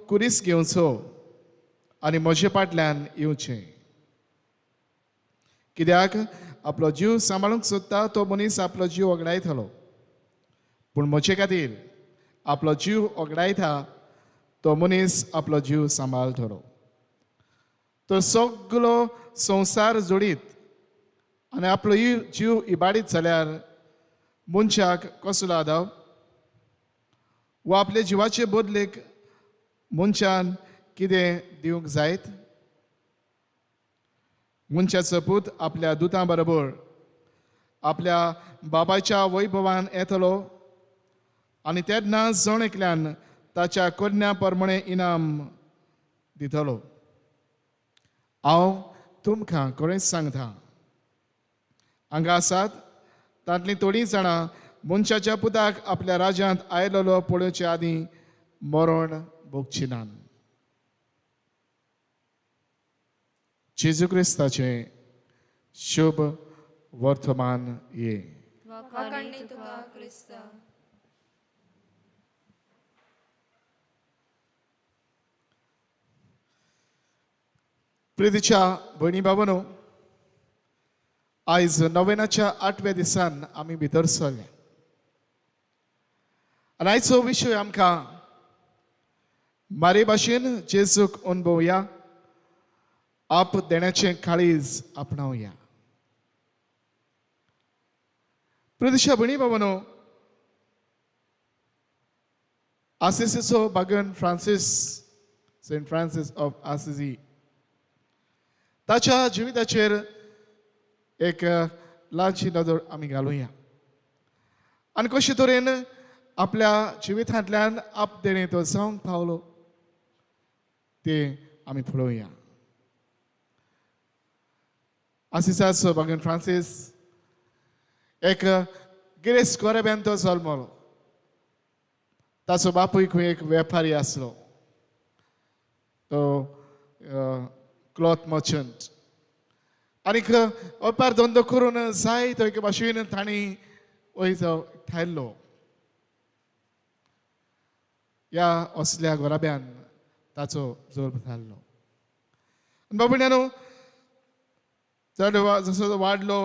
कुरीस घेवचो आनी म्हजे फाटल्यान येवचें. कित्याक आपलो जीव सांबाळूंक सोदता तो मनीस आपलो जीव ओगडायतलो, पूण म्हजे खातीर आपलो जीव ओगडायता तो मनीस आपलो जीव सांबाळटलो. तो सगलो संवसार जोडीत आनी आपलो जीव इबाडीत जाल्यार मनशाक कसलो आदाव? वा आपल्या जिवाचे बदलेक मनशान कितें दिवंक जायत? मनशाचो पूत आपल्या दुतां बरोबर आपल्या बाबाच्या वैभवान येतलो आनी तेन्ना जण एकल्यान ताच्या करण्या प्रमाणे इनाम दितलो. हांव तुमकां खरेंच सांगता, हांगा आसात तांतलीं थोडीं जाणां मनशाच्या पुताक आपल्या राज्यांत आयलेलो पळोवचे आदीं मरण भोगची नात. जेजू क्रिस्ताचें शुभ वर्तमान ये. वाखाणणी तुका क्रिस्ता. प्रितीच्या भयणी बाबांनो, आयज नोवेनाच्या आठव्या दिसान आमी भितर सरले आनी आयचो विशय आमकां मारे भाशेन जेजूक अणभवया, आप देण्याचें काळीज आपणावया. प्रदेशा भयणी बाबांनो, आसिसीचो बागन Francis, Saint Francis of Assisi, ताच्या जिविताचेर एक ल्हानशी नदर आमी घालुया आनी कशे तरेन आपल्या जिवितांतल्यान आप देणें तो जावंक पावलो तें आमी पळोवया. आसिसाचो बागन फ्रांसीस एक गिरेस्त गोरेब्यान तो जल्मलो. ताचो बापूय खंय एक वेपारी आसलो, तो क्लॉथ मर्चंट, आनीक वेपार धंदो करून जाय तो एके भाशेन तांणी वयचो थायल्लो. ह्या असल्या गोराब्यान ताचो जल्म जाल्लो. बाबुण्यानो, चड जसो वाडलो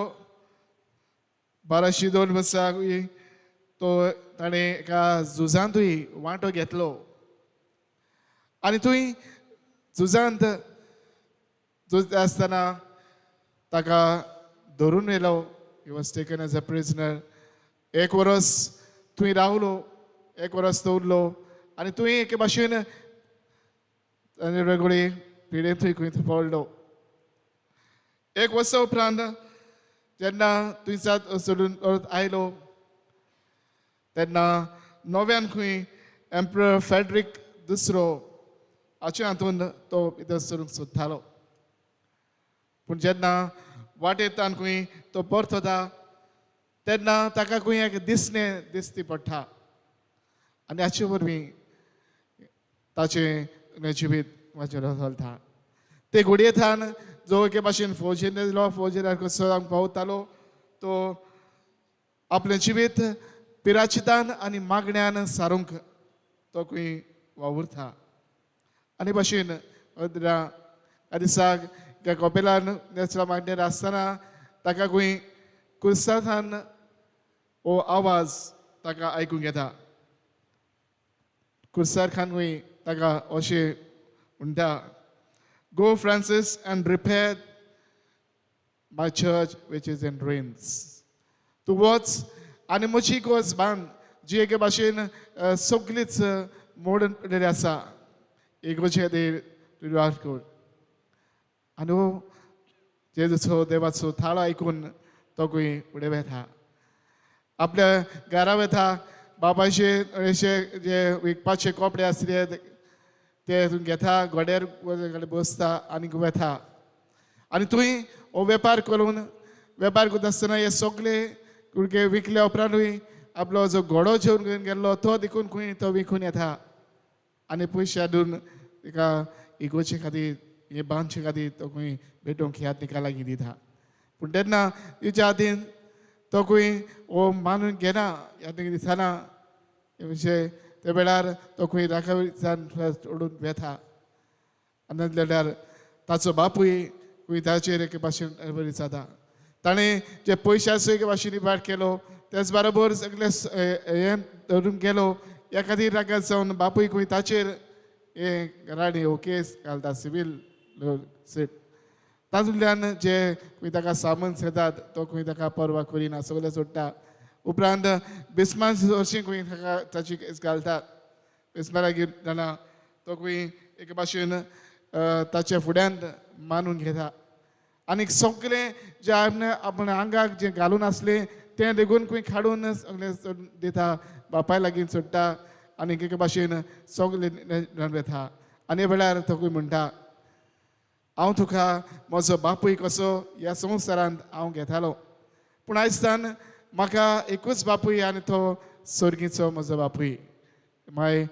1202 वर्साक तो ताणें एका झुजांतूय वांटो घेतलो आनी थंय झुजांत झुजता आसतना ताका धरून व्हेलो. He was taken as a prisoner. एक वरस थंय रावलो, एक वरस तो उरलो आनी थंय एके भाशेन वेगळी पिडेंतूय खंय पडलो. एक वर्सा उपरांत जेन्ना थंयच्यान सोडून परत आयलो तेन्ना नव्यान खंय एम्प्रर फेड्रीक दुसरो हाचे हातून तो भितर सरूंक सोदतालो, पूण जेन्ना वाटेंतल्यान खंय तो परतता तेन्ना ताका खंय एक दिसणें दिसती पडटा आनी हाचे वरवीं ताचें जिवीत म्हाजेर चलता. ते घोडयेंतल्यान जो एके भाशेन फौजेन येयलो, फौजेन सदांक पावतालो, तो आपलें जिवीत पिराचितान आनी मागण्यान सारूंक तो खंय वावुरता. आनी भाशेन एका दिसाक एका कपेलान नेचरा मागणेर आसतना ताका खंय कुर्सांतल्यान हो आवाज ताका आयकूंक येता. कुर्सार खान खंय ताका अशें म्हणटा, Go, Francis, and repair my church which is in ruins. तूं वच आनी म्हजी गोज बांद जी एके भाशेन सगळीच मोडून पडिल्ली आसा, इगोजे खातीर तूं वाट कर. आनी हो जेजूचो देवाचो थाळो आयकून तो खंय फुडें वेता, आपल्या घरा वेता, बाबाचे अशे जे विकपाचे कपडे आसले ते तूं घेता, घोड्यार बसता आनी वेता आनी थंय हो वेपार करून वेपार करता आसतना हे सगळे कुडके विकल्या उपरांतूय आपलो जो घोडो जेवन घेवन गेल्लो तो देखून खंय तो विकून येता आनी पयशे हाडून ताका इगोचे खातीर हे बांदचे खातीर तो खंय भेटोवंक ह्या ताका लागीं दिता. पूण तेन्ना तिच्या हातीन तो खंय हो मानून घेना ह्या दिसना म्हणजे त्या वेळार तो खंय रागान सोडून वेता आनी जाल्यार ताचो बापूय खंय ताचेर एके भाशेन बरी जाता. ताणें जे पयशाचो एके भाशेन इबाड केलो त्याच बरोबर सगळे हें धरून गेलो ह्या खातीर रागात जावन बापूय खंय ताचेर हें राणी हो केस घालता सिवील सीट. तातूंतल्यान जे खंय ताका सामन्स येतात तो खंय ताका पर्वा करिना सगळें सोडटा. उपरांत बिस्मान वर्शीं खंय ताका ताची केस घालता बिस्मा लागीं जाणा तो खंय एके भाशेन ताच्या फुड्यांत मानून घेता आनी सगळें जे आपल्या आंगाक जें घालून आसलें तें लेगून खंय काडून सगळें दिता बापाय लागीं सोडटा आनी एके भाशेन सगळें वेता. आनी वेळार तो खंय म्हणटा हांव तुका म्हजो बापूय कसो ह्या संवसारांत हांव घेतालो पूण आयजतान म्हाका एकूच बापूय आनी तो स्वर्गीचो म्हजो बापूय. My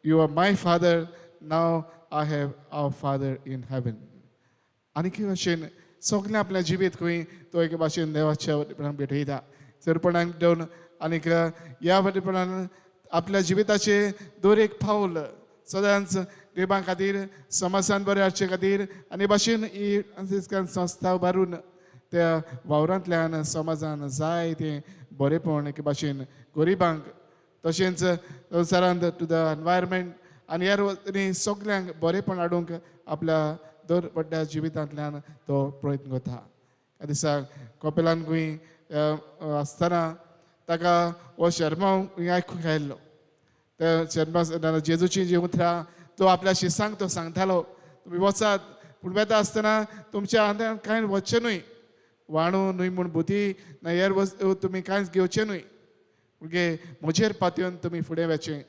you are my father now I have our father in heaven. आनी एके भाशेन सगळें आपल्या जिवीत खंय तो एके भाशेन देवाच्या वटेपणाक भेटयता चडपणाक देवन आनीक ह्या वटेपणान आपल्या जिविताचें दर एक पावल सदांच गरिबां खातीर समाजान बरें हाडचे खातीर आनी भाशेन ही फ्रांसिस्कान संस्था उबारून त्या वावरांतल्यान समाजान जाय तें बरेपण एके भाशेन गरिबांक तशेंच संवसारांत टू the environment आनी ह्या वतीन सगल्यांक बरेपण हाडूंक आपल्या दर पड्ड्या जिवितांतल्यान तो प्रयत्न करता. त्या दिसा कपेलान खंय आसतना ताका हो शेर्मांव आयकूंक आयिल्लो. त्या शेर्मांव जेजूची जी उतरां तो आपल्या शिसांक तो सांगतालो तुमी वचात पूण वेता आसतना तुमच्या आंगान कांय वचचें न्हय वाणू न्हय म्हूण बुती ना हेर वस्तू तुमी कांयच घेवचें न्हय भुरगे म्हजेर पातयेवन तुमी फुडें वचचें.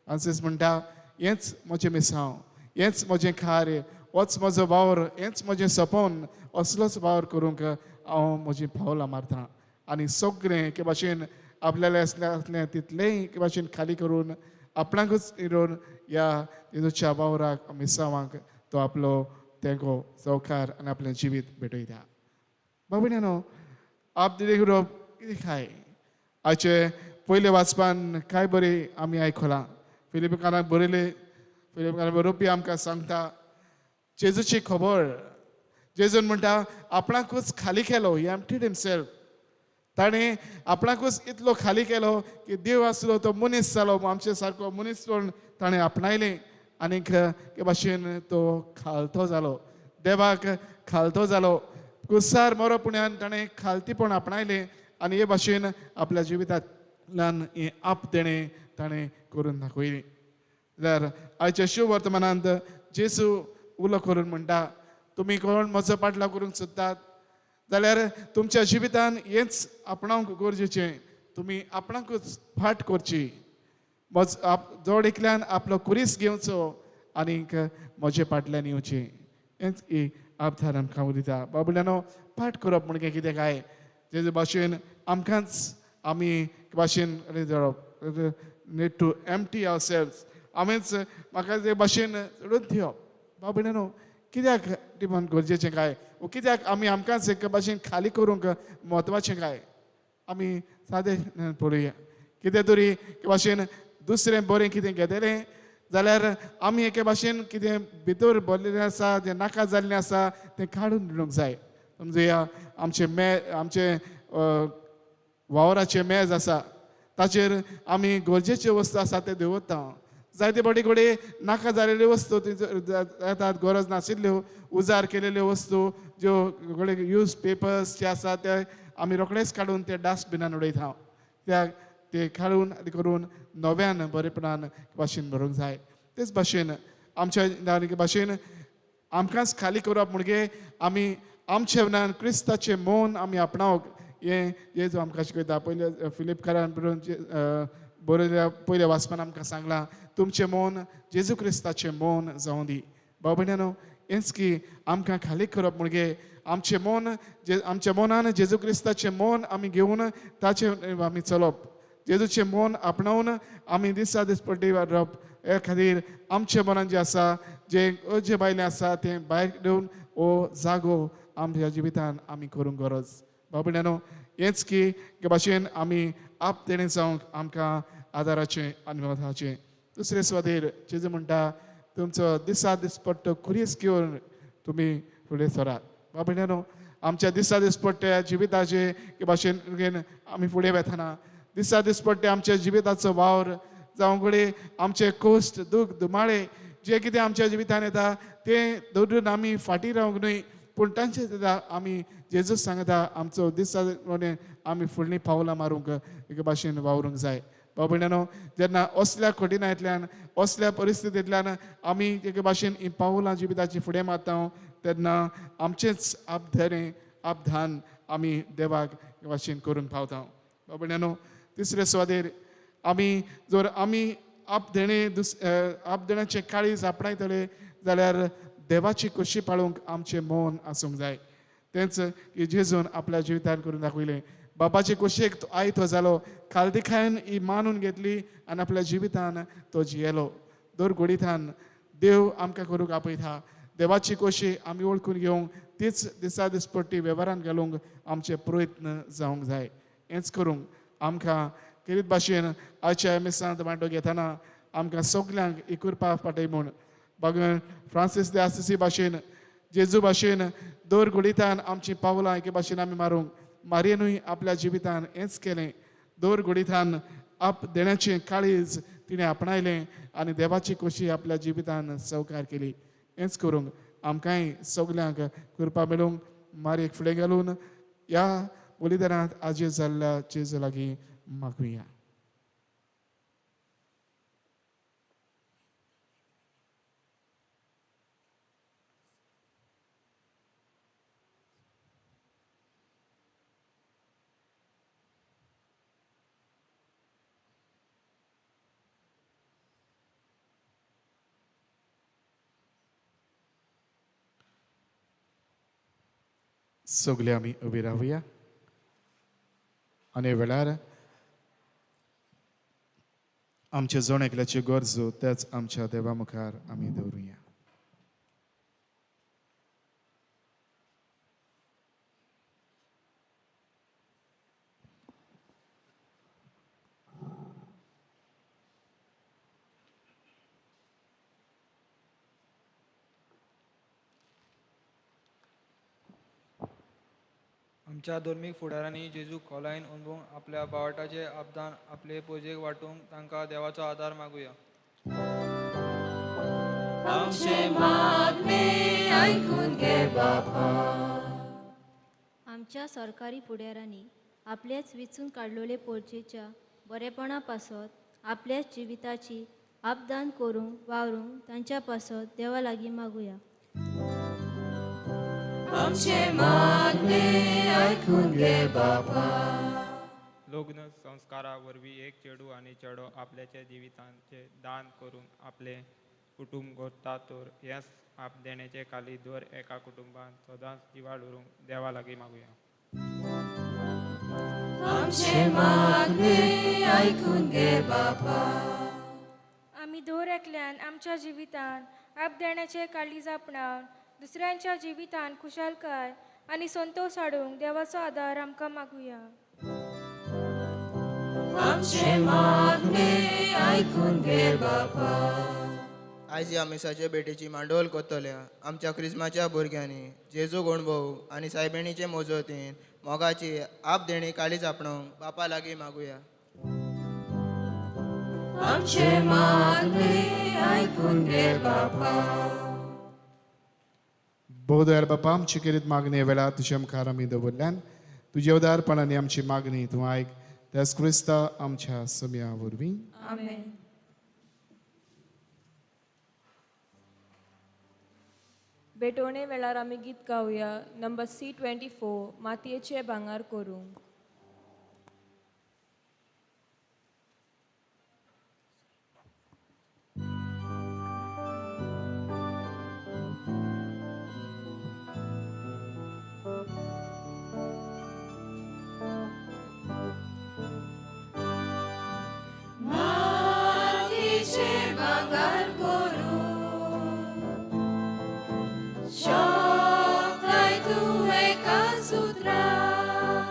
फ्रांसीस म्हणटा हेंच म्हजें मिसांव हेंच म्हजें कार्य होच म्हजो वावर हेंच म्हजें सपन असलोच वावर करूंक हांव म्हजीं पावलां मारता आनी सगळें एके भाशेन आपल्याले आसलें आसलें तितलेंय एके भाशेन खाली करून आपणाकूच इरोवन ह्या जेजूच्या वावराक मिसांवाक तो आपलो तेंको सहकार आनी आपलें जिवीत भेटयता. बाबा आप दिले करप कितें काय आयचे पयले वाचपान काय बरें आमी आयकलां फिलिपकारांक बरयले फिलिपकारांक बरोवपी आमकां सांगता जेजूची खबर. जेजून म्हणटा आपणाकूच खाली केलो ही एम्प्टीड हिमसेल्फ. ताणें आपणाकूच इतलो खाली केलो की देव आसलो तो मनीस जालो आमचे सारको मनीस पण ताणें आपणायलें आनीक हे भाशेन तो खालतो जालो देवाक खालतो जालो कुसार मरो पुण्यान ताणें खालतीपण आपणायलें आनी हे भाशेन आपल्या जिवितांतल्यान हें आपदेणें ताणें करून दाखयलें. जाल्यार आयच्या शिव वर्तमानांत जेजू उलो करून म्हणटा तुमी कोण म्हजो पाटलाव करूंक सोदतात जाल्यार तुमच्या जिवितान हेंच आपणावंक गरजेचें तुमी आपणाकूच फाट करची म्हज जोड एकल्यान आपलो कुरीस घेवचो आनीक म्हजे फाटल्यान येवचें हेंच ही आबधार आमकां उलयता. बाबुल्यानो पाठ करप म्हणजे कितें काय तेजे भाशेन आमकांच आमी भाशेन need to empty our selves आमीच म्हाका ते भाशेन चडून दिवप. बाबुल्यानो कित्याक डिमांड गरजेचें काय वो कित्याक आमी आमकांच एके भाशेन खाली करूंक म्हत्वाचें काय आमी सादें पळोवया कितें तरी एके भाशेन दुसरें बरें कितें घेतलें जाल्यार आमी एके भाशेन कितें भितर भरलेलें आसा जें नाका जाल्लें आसा तें काडून उडोवंक जाय. समजुया आमचें आमचें वावराचें मेज आसा ताचेर आमी गरजेच्यो वस्तू आसा ते दवरता. जायते फावटी कडेन नाका जाल्ल्यो वस्तू येतात गरज नाशिल्ल्यो उजार केलेल्यो वस्तू ज्यो कडेन यूज पेपर्स जे आसा ते आमी रोखडेच काडून ते डस्टबिनान उडयता. त्या ते काडून करून नव्यान बरेपणान भाशेन भरूंक जाय. तेच भाशेन आमच्या भाशेन आमकांच खाली करप म्हणजे आमी आमच्या मनान क्रिस्ताचें मौन आमी आपणावंक हें जेजू आमकां शिकयता. पयले फिलिपकारान बरोवन बरयल्या पयल्या वाचपान आमकां सांगलां तुमचें मौन जेजू क्रिस्ताचें मौन जावं दी. भाव भयणांनो हेंच की आमकां खाली करप म्हणजे आमचें मौन आमच्या मनान जेजू क्रिस्ताचें मौन आमी घेवन ताचें आमी चलप जेजूचें मौन आपणावन आमी दिसा दिसपट्टी वाडप हे खातीर आमच्या मनान जें आसा जें जे भायलें आसा तें भायर घेवन हो जागो आमच्या जिवितान आमी करूंक गरज. भाव भयणांनो हेंच की भाशेन आमी आप देणें जावंक आमकां आदाराचें आनी मताचें. दुसरे सुवातेर जेजू म्हणटा तुमचो दिसा दिसपट्टो खुरीस घेवन तुमी फुडें सरात. बाबा भयणांनो, आमच्या दिसा दिसपट्ट्या जिविताचे भाशेन आमी फुडें वेतना दिसा दिसपट्टे आमच्या जिविताचो वावर जावं घडये आमचे कोश्ट दूख दुमाळे जे कितें आमच्या जिवितान येता तें दवरून आमी फाटीं रावंक न्हय, पूण तांचे सुद्दां आमी जेजूस सांगता आमचो दिसा आमी फुडलीं पावलां मारूंक एके भाशेन वावरूंक जाय. बाबा भयणांनो, जेन्ना असल्या कठिनांतल्यान असल्या परिस्थितींतल्यान आमी एके भाशेन ही पावलां जिविताची फुडें मारता तेन्ना आमचेंच आपधरें आपधान आमी देवाक एके भाशेन करूंक पावता. बाबा भयणांनो, तिसरे सुवातेर आमी जर आमी आपदेणें आपदेण्याचें काळीज आपणायतले जाल्यार देवाची खोशी पाळूंक आमचें मौन आसूंक जाय. तेंच की जेजून आपल्या जिवितान करून दाखयलें. बाबाचे खोशयेक तो आयतो जालो, खालदिखायन ही मानून घेतली आनी आपल्या जिवितान तो जियेलो. दर घोडितान देव आमकां करूंक आपयता. देवाची खोशी आमी वळखून घेवंक तीच दिसा दिसपट्टी वेव्हारान घालूंक आमचे प्रयत्न जावंक जाय. हेंच करूंक आमकां केरीत भाशेन आयच्या मिसांत वांटो घेतना आमकां सगल्यांक ही कृपा फाटय म्हूण बागन फ्रांसीस दे आसिसी भाशेन जेजू भाशेन दर घोडितान आमची पावलां एके भाशेन आमी मारूंक. मारयेनूय आपल्या जिवितान हेंच केलें. दर घोडितान आप देण्याचें काळीज तिणें आपणायलें आनी देवाची खोशी आपल्या जिवितान सवकार केली. हेंच करूंक आमकांय सगल्यांक कृपा मेळूंक मारयेक फुडें घालून ह्या बलिदानांत आजी जाल्ल्या जेजू लागीं मागुया. सगळे आमी उबी रावया आनी वेळार आमचे जण एकल्याची गरजो त्याच आमच्या देवा मुखार आमी दवरुया. आमच्या धर्मीक फुडारांनी जेजूक खोलायेन अणभवूंक आपल्या बावटाचें आपदान आपले पोजेक वांटूंक तांकां देवाचो आदार मागुया. आमचें मागणें आयकून घे बापा. आमच्या सरकारी फुडारांनी आपल्याच विचून काडलेले पोरचेच्या बरेपणा पासत आपल्याच जिविताची आपदान करूंक वावरूंक तांच्या पासत देवा लागीं मागुया. आमचें मागणें आयकून घे बापा. लग्न संस्कारा वरवीं एक चेडूं आनी चेडो आपल्याच्या जिवितांचें दान करून आपलें कुटुंब गोत्ता तर हेंच आपदेण्याचें काली दर एका कुटुंबान सदांच जिवाळ उरूंक देवा लागीं मागुया. आमचें मागणें आयकून घे बापा. आमी दर एकल्यान आमच्या जिवितान आपदेण्याचें काळीज आपणावन दुसऱ्यांच्या जिवितान खुशालकाय आनी संतोश हाडूंक देवाचो आदार आमकां मागुया. आमचें मागणें आयकून घे बापा. आयज ह्या मिसाचे भेटीची मांडवल करतल्या आमच्या क्रिस्माच्या भुरग्यांनी जेजूक अणभव आनी सायबिणीचे मोजोतीन मोगाची आपदेणी काळीज आपणावंक बापा लागीं मागुया. आमचें मागणें आयकून घे बापा. भोवदयाळ बापा, आमची केरीत मागणी वेळार तुज्या मुखार आमी दवरल्यान तुज्या उदारपणान आमची मागणी तूं आयक. त्याच क्रिस्ता आमच्या समया वरवीं. आमेन. भेटवणे वेळार आमी गीत गावया नंबर C24 मातयेचे भांगर करूंक. मातयेचे भांगर करूंक शकताय तूं एका सुत्रान.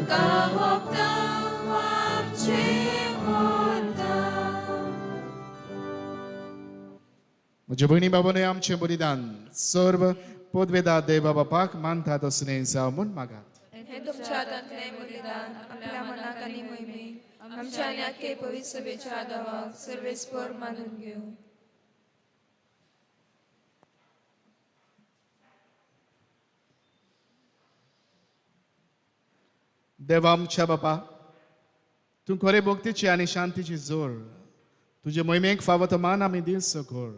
तुमकां भोगता आमचे वता. म्हज्या भयणी बाबांनो, आमचें बलिदान सर्व पदवेदा देवा बापाक मानता तसलें जावं म्हूण मागात. हें तुमच्या हातांतलें बलिदान आपल्या मनाक आनी मोहिमेक आमच्या आनी आख्खे पवित्र सभेच्या देवाक सर्वेस्पर मानून घेवं. देवा आमच्या बापा, तूं खरे भक्तीची आनी शांतीची जोर, तुजे मोहिमेक फावो तो मान आमी दिवचो कर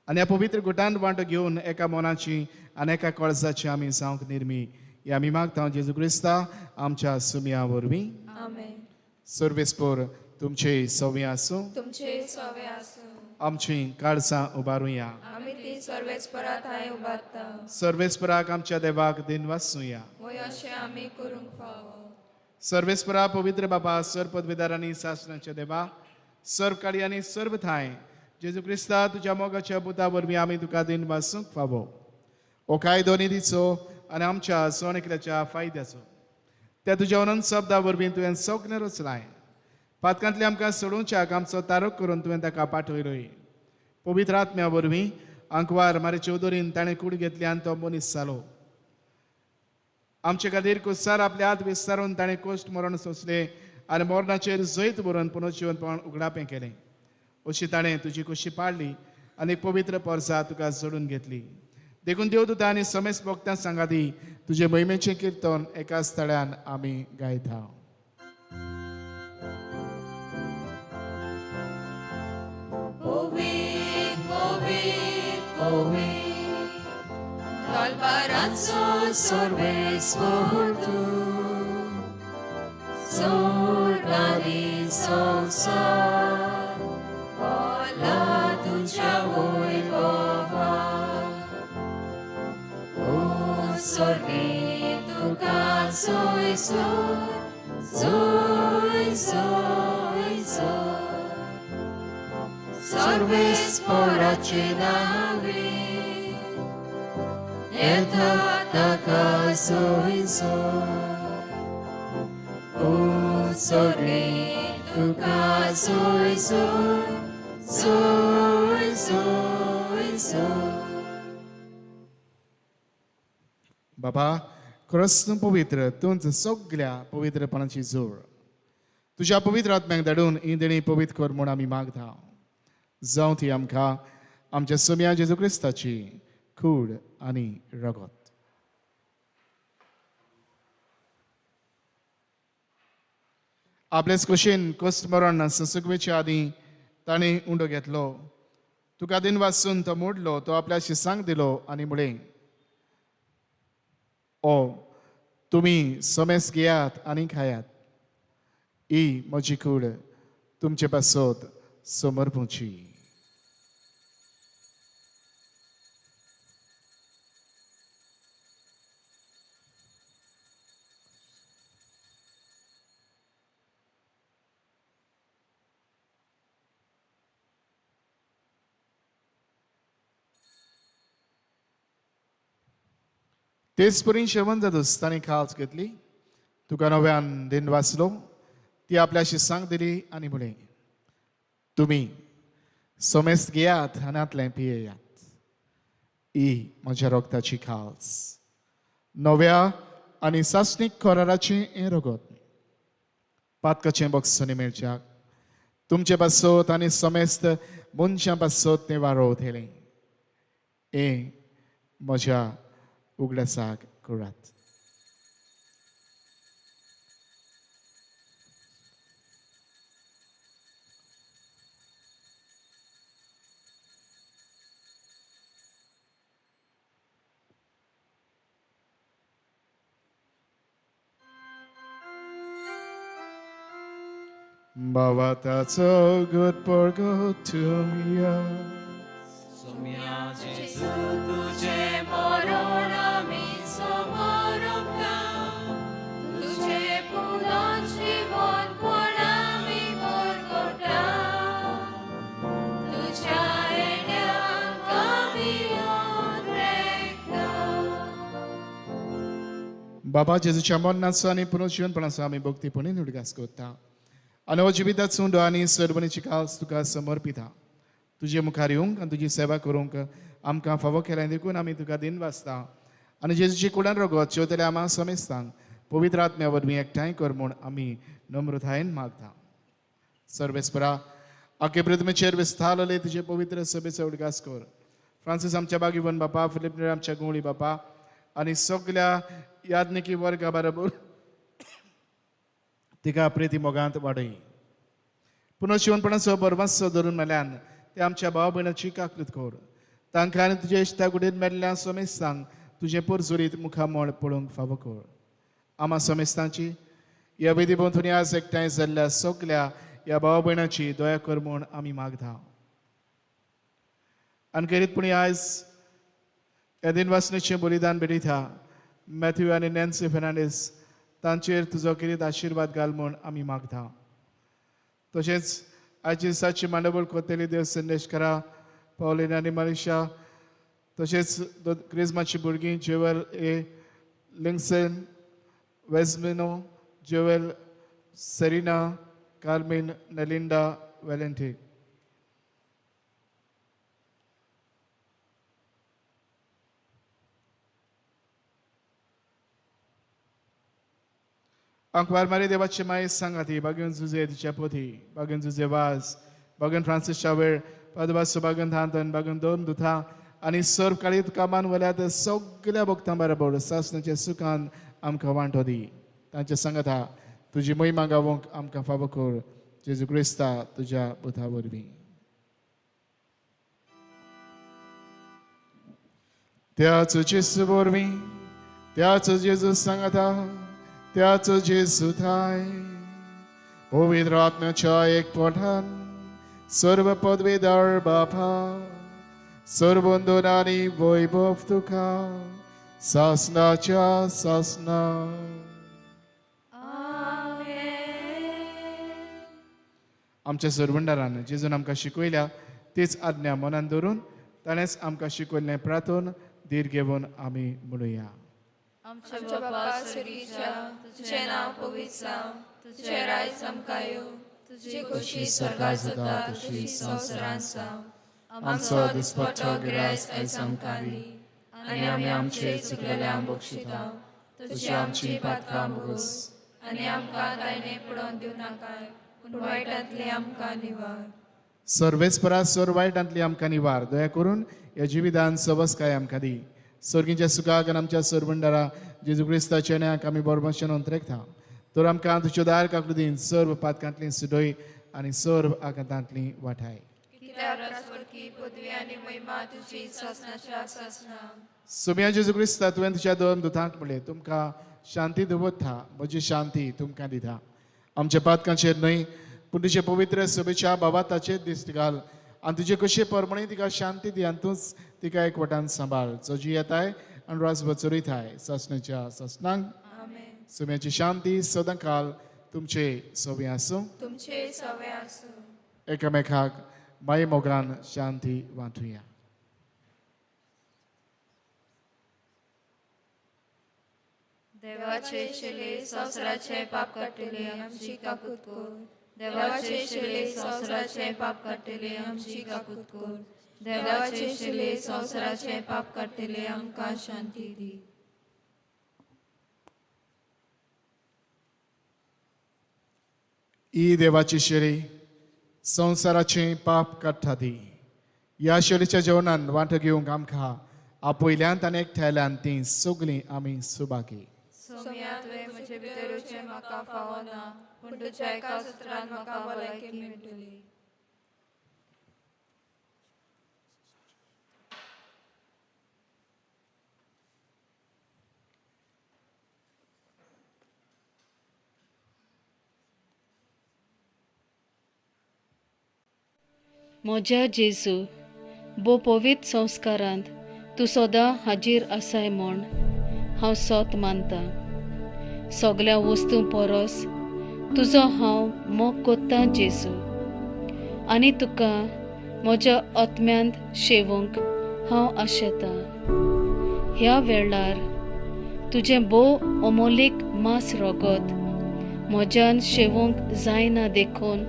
आनी ह्या पवित्र गुटान वांटो घेवन एका मनाची आनी एका कळजाची आमी जावंक निर्मी ही आमी मागता जेजू क्रिस्ता आमच्या सुमया वरवीं. आमेन. सर्वेस्पर तुमचे सवे आसूं. तुमचे सवे आसूं. आमची काळजां उबारुया. आमी ती सर्वेस्परा थांय उबारता. सर्वेस्पराक आमच्या देवाक दिन वाचुया. वय अशें आमी करूंक फावो. सर्वेस्परा पवित्र बाबा, सर्व पदवीदार आनी सासणाच्या देवा, सर्व काळी आनी सर्व थांय जेजू क्रिस्ता तुज्या मोगाच्या बुता वरवीं आमी तुका दिन वाचूंक फावो. हो कायदो निधीचो आनी आमच्या सण एकल्याच्या फायद्याचो त्या तुज्या अनंत शब्दा वरवीं तुवें सगळें रचलाय. पातकांतले आमकां सोडोवच्याक आमचो तारक करून तुवें ताका पाठयलोय. पवित्र आत्म्या वरवीं आंकवार मारे चौधरीन ताणें कूड घेतली आनी तो मनीस जालो. आमचे खातीर कुसार आपले हात विस्तारून ताणें कोश्ट मरण सोंसलें आनी मरणाचेर जैत बरोवन पुनर्जिवनपण उगडापें केलें. अशी ताणें तुजी कुशी पाडली आनी पवित्र पोरसा तुका जोडून घेतली. देखून देवदूत आनी समेस्त भक्तां सांगाती तुजे मोहिमेचें किर्तन एका स्थळान आमी गायता. पवित्र पवित्र पवित्र दलबाराचो सर्वेस्पर तूं, स्वर्ग आनी संवसार भरला तुज्या वैभवान. ओ स्वर्गी तुका जय जय जय जय जय सर्वेस्पराचे नावे येता ताका जय जय. ओ स्वर्गी तुका जय जय जय जय जय. बाबा, खरंच तूं पवित्र, तूंच सगळ्या पवित्रपणाची जोड. तुज्या पवित्र आत्म्याक धाडून ही देणी पवित्र कर म्हूण आमी मागता. जावं ती आमकां आमच्या सोम्या जेजू क्रिस्ताची कूड आनी रगत. आपलेच कुशीन कोस्ट मरण संसुकवेच्या आदीं ताणें उंडो घेतलो. तुका दिन वाचून तो मोडलो, तो आपल्या शिसांक दिलो आनी म्हळें, ओ तुमी समेस घेयात आनी खायात, ही म्हजी कूड तुमचे पासत समर्पूची. तेच परी शेवण जातूच ताणें खाज घेतली, तुका नव्यान दिन वाचलो, ती आपल्याशी सांग दिली आनी म्हळें, तुमी समेस्त घेयात आनी पियेयात, ही म्हज्या रगताची खाज, नव्या आनी सासणीक कराराचें हें रगत, पातकाचें बक्षणी मेळच्याक तुमचे पासत आनी समेस्त मनशां पासत तें वारोवतलें. हें म्हज्या उगडासाक करात. भावाताचो गुटपरगोतुमिया सोम्या जेजू तुझे मरण आमी समर्पता, तुझे पुनर्जीवनपण आमी परगटा, तुझ्या येण्याक आमी उद्रेकता. बाबा जेजूच्या मरणाचो आनी पुनर्जिवनपणाचो आमी भक्तीपणी उडगास करता आनी हो जिविताचो उंडो आनी सरबणीची कास तुका समर्पिता. तुजे मुखार येवंक आनी तुजी सेवा करूंक आमकां फावो केलें देखून आमी तुका दिन वाचता आनी जेजूची कुडान रगत जेवतल्या आमा समेस्तांक पवित्र आत्म्या वरवीं एकठांय कर म्हूण आमी नम्रतायेन मागता. सर्वेस्परा आखे पृथ्वीचेर विस्तारले तुजे पवित्र सभेचो उडगास कर. फ्रांसीस आमच्या बागीवन बापा, फिलिप आमच्या गुंवळी बापा आनी सगल्या याज्ञिकी वर्गा बरोबर तिका प्रिती मोगांत वाडय. पुनर्जिवनपणाचो बरवासो धरून मेल्यान ते आमच्या भाव भयणाची काकृत कर. तांकां आनी तुजे इश्टा कुडीन मेल्ल्या समेस्तांक तुजें पोरजुरीत मुखामळ पळोवंक फावो कर. आमा समेस्तांची ह्या वेदी भोंवतणी आज एकठांय जाल्ल्या सगल्या ह्या भाव भयणाची दया कर म्हूण आमी मागता. आनी खेरीतपणी आयज ह्या दिनवासनेचें बलिदान भेटयता मॅथ्यू आनी नॅन्सी फेर्नांडीस तांचेर तुजो खेरीत आशिर्वाद घाल म्हूण आमी मागता. तशेंच आयची दिसाची मांडवळ कोतेली देव संदेश करा पावलिन आनी मनीषा, तशेंच क्रिजमाची भुरगीं ज्युएल ए लिंगसन, वेजमिनो, ज्युएल, सेरिना, कार्मीन, नेलिंडा, वेलेंटी. अंकवार मारी देवाची माई सांगाती बागेन जुजे तिच्या पोथी, बागेन जुजे वाज, बागेन फ्रांसीस शावेर, पादवास बागेन धांतन, बागेन दोन दुथा आनी सर्व काळी तुका मानवल्या त्या सगल्या भक्तां बरोबर सासणाच्या सुखान आमकां वांटो दी. तांचे सांगाता तुजी महिमा गावोंक आमकां फावो कर. जेजू क्रिस्ता तुज्या बुथा वरवीं. त्याच जेजू वरवीं, त्याच जेजू सांगाता, त्याच जेजू थाय पवित्र आत्म्याच्या एकपठान सर्व पदवीदार बापा सर्वंदन आनी वैभव तुका सासनाच्या सासना. आमच्या सरवंडारान जेजून आमकां शिकयल्या तीच आज्ञा मनान धरून ताणेंच आमकां शिकयल्लें प्रार्थन धीर घेवन आमी म्हणुया. आमच्या बापा स्वर्गीच्या, तुझें नांव पवित्र जावं, तुझें राज आमकां येवं, तुजी खोशी स्वर्गार जाता तशी संवसारांत जावं. आमचो दिसपट्टो गिरायस आयज आमकां दी आनी आमी आमचे चुकलेल्यांक बक्षिता तशी आमची पातकां भोगोस आनी आमकां ताणे पडोवन दिवं नाकाय पूण वायटांतली आमकां निवार. सर्वेस्परा सर्व वायटांतली आमकां निवार. दया करून ह्या जिवितान सवसकाय आमकां दी. स्वर्गीच्या सुखाक आनी आमच्या सरवंडारा जेजू क्रिस्ताच्या न्याक आमी बरोबरच्यान अंतरेकता तर आमकां तुज्यो दार काकुळटीन सर्व पातकांतली सुडय आनी सर्व आघातांतली वाठाय. सुम्या जेजू क्रिस्ता तुवें तुज्या दोन दुतांक म्हणलें तुमकां शांती दवरता, म्हजी शांती तुमकां दिता. आमच्या पातकांचेर न्हय पूण तुजे पवित्र सभेच्या बाबा ताचेर दिश्ट घाल आनी तुजे कशे परमणे तिका शांती दी आनी तूंच तिका एकवटान सांबाळ. जो जी येताय आनी राजभर चरयताय सासणाच्या सासणांक. सुम्याची शांती सदांकाल तुमचे सवे आसूं. तुमचे सवे आसूं. एकामेकाक माई मोगान शांती वांटुया. देवाचे शिले संवसाराचे पाप काडटले आमची काकूत कर. देवाचे शिले संवसाराचे पाप काडटले आमची काकूत कर. देवाचे शिले संवसाराचे पाप काडटले आमकां शांती दी. ही देवाची शेळी संवसाराचें पाप काडटा ती. ह्या शेळीच्या जेवणान वांटो घेवंक आमकां आपयल्यान आनी एकठांयल्यान तीं सगळीं आमी सुबागी. सोम्या तुवें म्हजे भितर येवचें म्हाका फावना, पूण तुज्या एका सुत्रान म्हाका भलायकी मेळटली. म्हज्या जेजू, भो पवित्र संस्कारांत तूं सदां हाजीर आसाय म्हूण हांव सोत मानता. सगल्या वस्तूं परस तुजो हांव मोग कोत्तां जेजू, आनी तुका म्हज्या आत्म्यांत शेवूंक हांव आशेतां. ह्या वेळार तुजें भोव अमोलीक मांस रगत म्हज्यान शेवूंक जायना देखून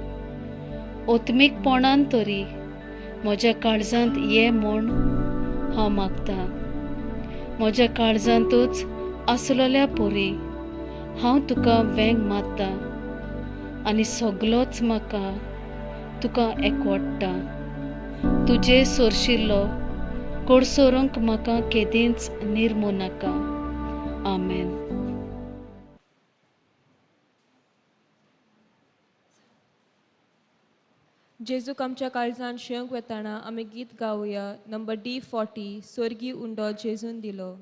ओत्मीकपणान तरी म्हज्या काळजांत ये म्हूण हांव मागतां. म्हज्या काळजांतूच आसलेल्या परी हांव तुका वेंग मारता आनी सगलोच म्हाका तुका एकवडटा. तुजे सोरशिल्लो कोडसोरूंक म्हाका केदींच निर्मू नाका. आमेन. जेजूक आमच्या काळजान शेवंक वेताना आमी गीत गावया नंबर D40 स्वर्गी उंडो जेजून दिलो.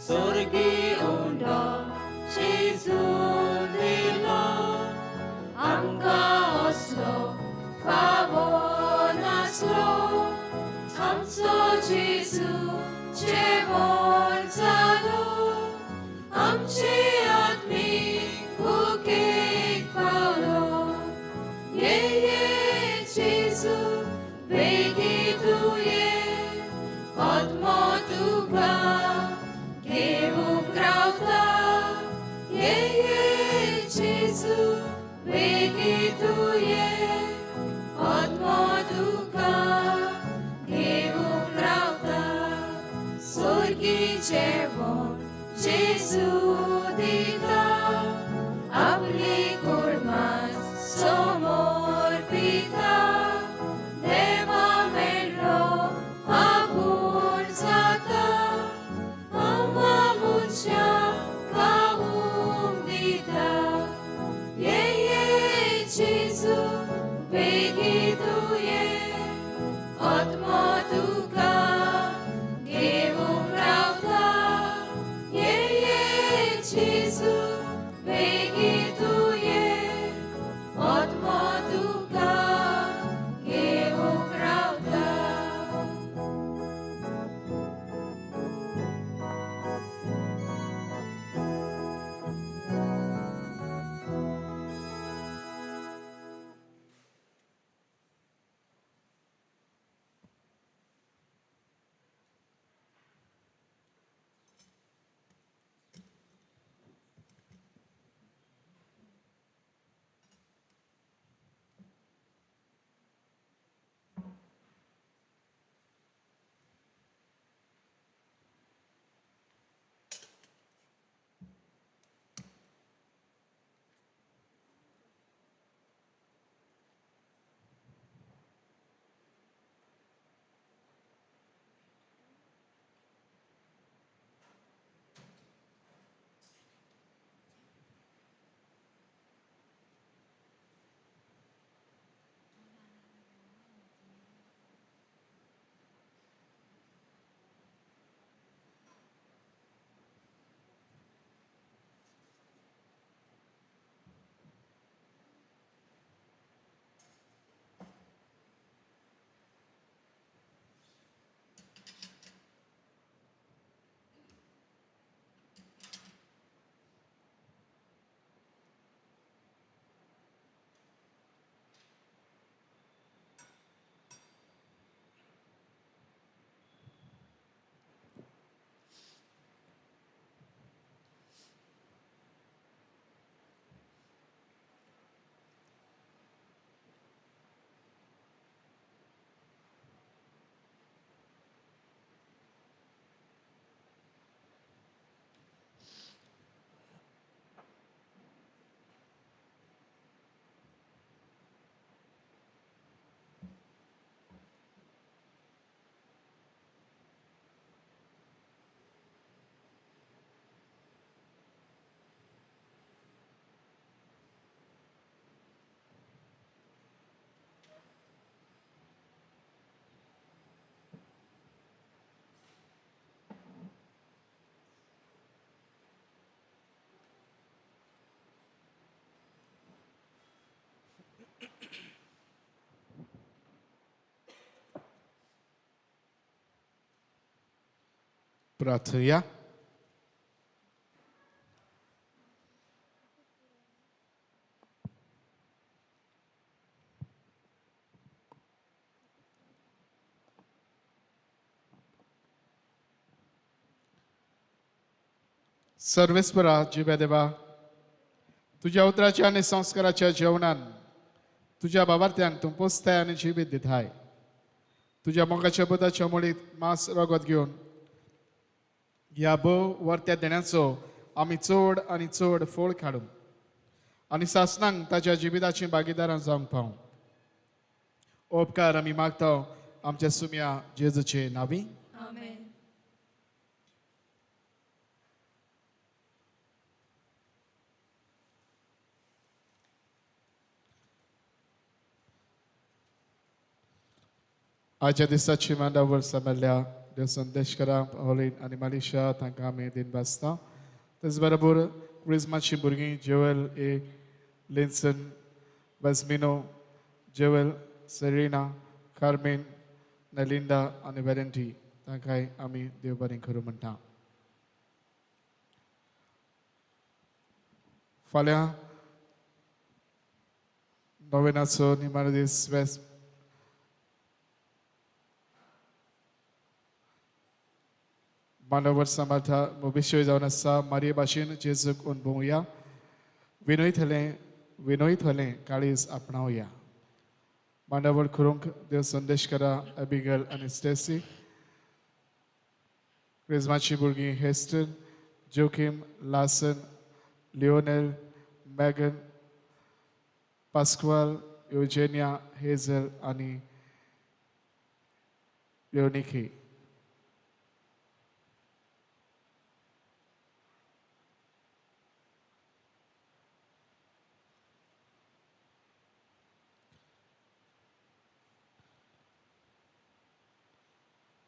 स्वर्गी उंडो जेजू दिलो आमकां असलो फावो नासलो आमचो जेजू जेवण जालो आमचे आत्मीक भुकेक पावलो. ये ये जेजू बेगी तूं ये आत्मो तुका घेवंक रावता. ये ये जेजू बेगी तूं ये आत्मो तुका घेवंक रावता. स्वर्गी जेवण जेजू दिता आपली कुडमास समोर पिता देवा मेळ्ळो आपूण जाता खावूंक दिता. ये ये जेजू बेगी तूं ये आत्मो तुका घेवंक रावता. ये ये जेजू बेगी तूं ये आत्मो तुका घेवंक रावता. प्रार्थया. सर्वेस्परा जिव्या देवा, तुज्या उतराच्या आनी संस्काराच्या जेवणान तुज्या बाबार्थ्यांक तूं पोसताय आनी जिवीत दिताय. तुज्या मोगाच्या बुधाच्या मुळीत मांस रगत घेवन ह्या भोव वर्त्या देण्याचो आमी चड आनी चड फोळ काडूं आनी सासणांक ताच्या जिविताची भागीदारां जावंक पावूं. उपकार आमी मागता आमच्या सुम्या जेजूचे नावी. आमेन. आयच्या दिसाची मांडावळ सांबाळ्ळ्या देव संदेश करा होलीन आनी मालिशा तांकां आमी दिन भासता. तेच बरोबर क्रिजमाची भुरगीं Joel A Linson, Vasmino, Joel, Serena, Carmen, Nelinda आनी वेलेंटी तांकांय आमी देव बरें करूं म्हणटा. फाल्यां नोवेनाचो निमाणो दीस वेस्ट मानवर सांबाळटा विशय जावन आसा मारये भाशेन जेजूक अणभवया, विनयतलें काळीज आपणावया. मांडावळ करूंक देव संदेश करा अबिगल आनी स्टेसी, क्रिजमाची भुरगीं Heston, Joaquim, Larson, Lionel, Megan, Pascual, Eugenia, Hazel आनी लिओनिकी.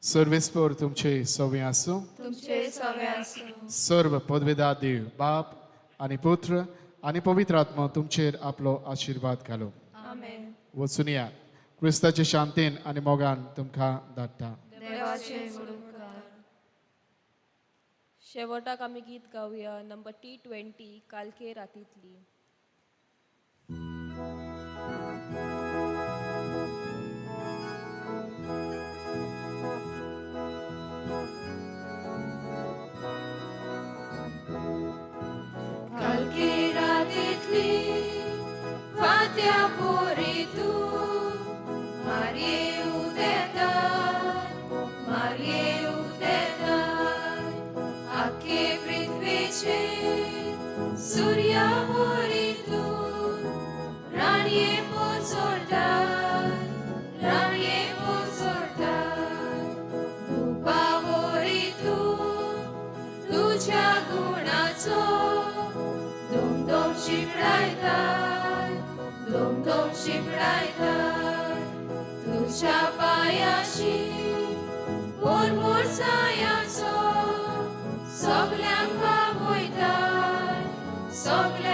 सर्वेस्पर तुमचे सवे आसूं, तुमचे सवे आसूं. सर्व पदवेदार देव बाप आनी पुत्र आनी पवित्र आत्मा तुमचेर आपलो आशिर्वाद घालो. आमेन. वचून या क्रिस्ताचे शांतीन आनी मोगान तुमकां धाडटा. देवाचे उपकार. शेवटाक आमी गीत गावया नंबर T20 कालके रातींतली. कालके रातींतली फांत्या पोरी तूं मारये उदेताय, मारये उदेताय, आख्खे पृथ्वेचेर सुर्या पोरी तूं राणये पोचोडटाय, राणये पोचोडटाय, धुपा वरी तूं तुज्या गुणाचो दोम शिंपडायताय, दोम दोम शिंपडायताय, तुज्या पांयाशी मोरमोरसायाचो सगल्यांक पावयताय, सगल्यांक.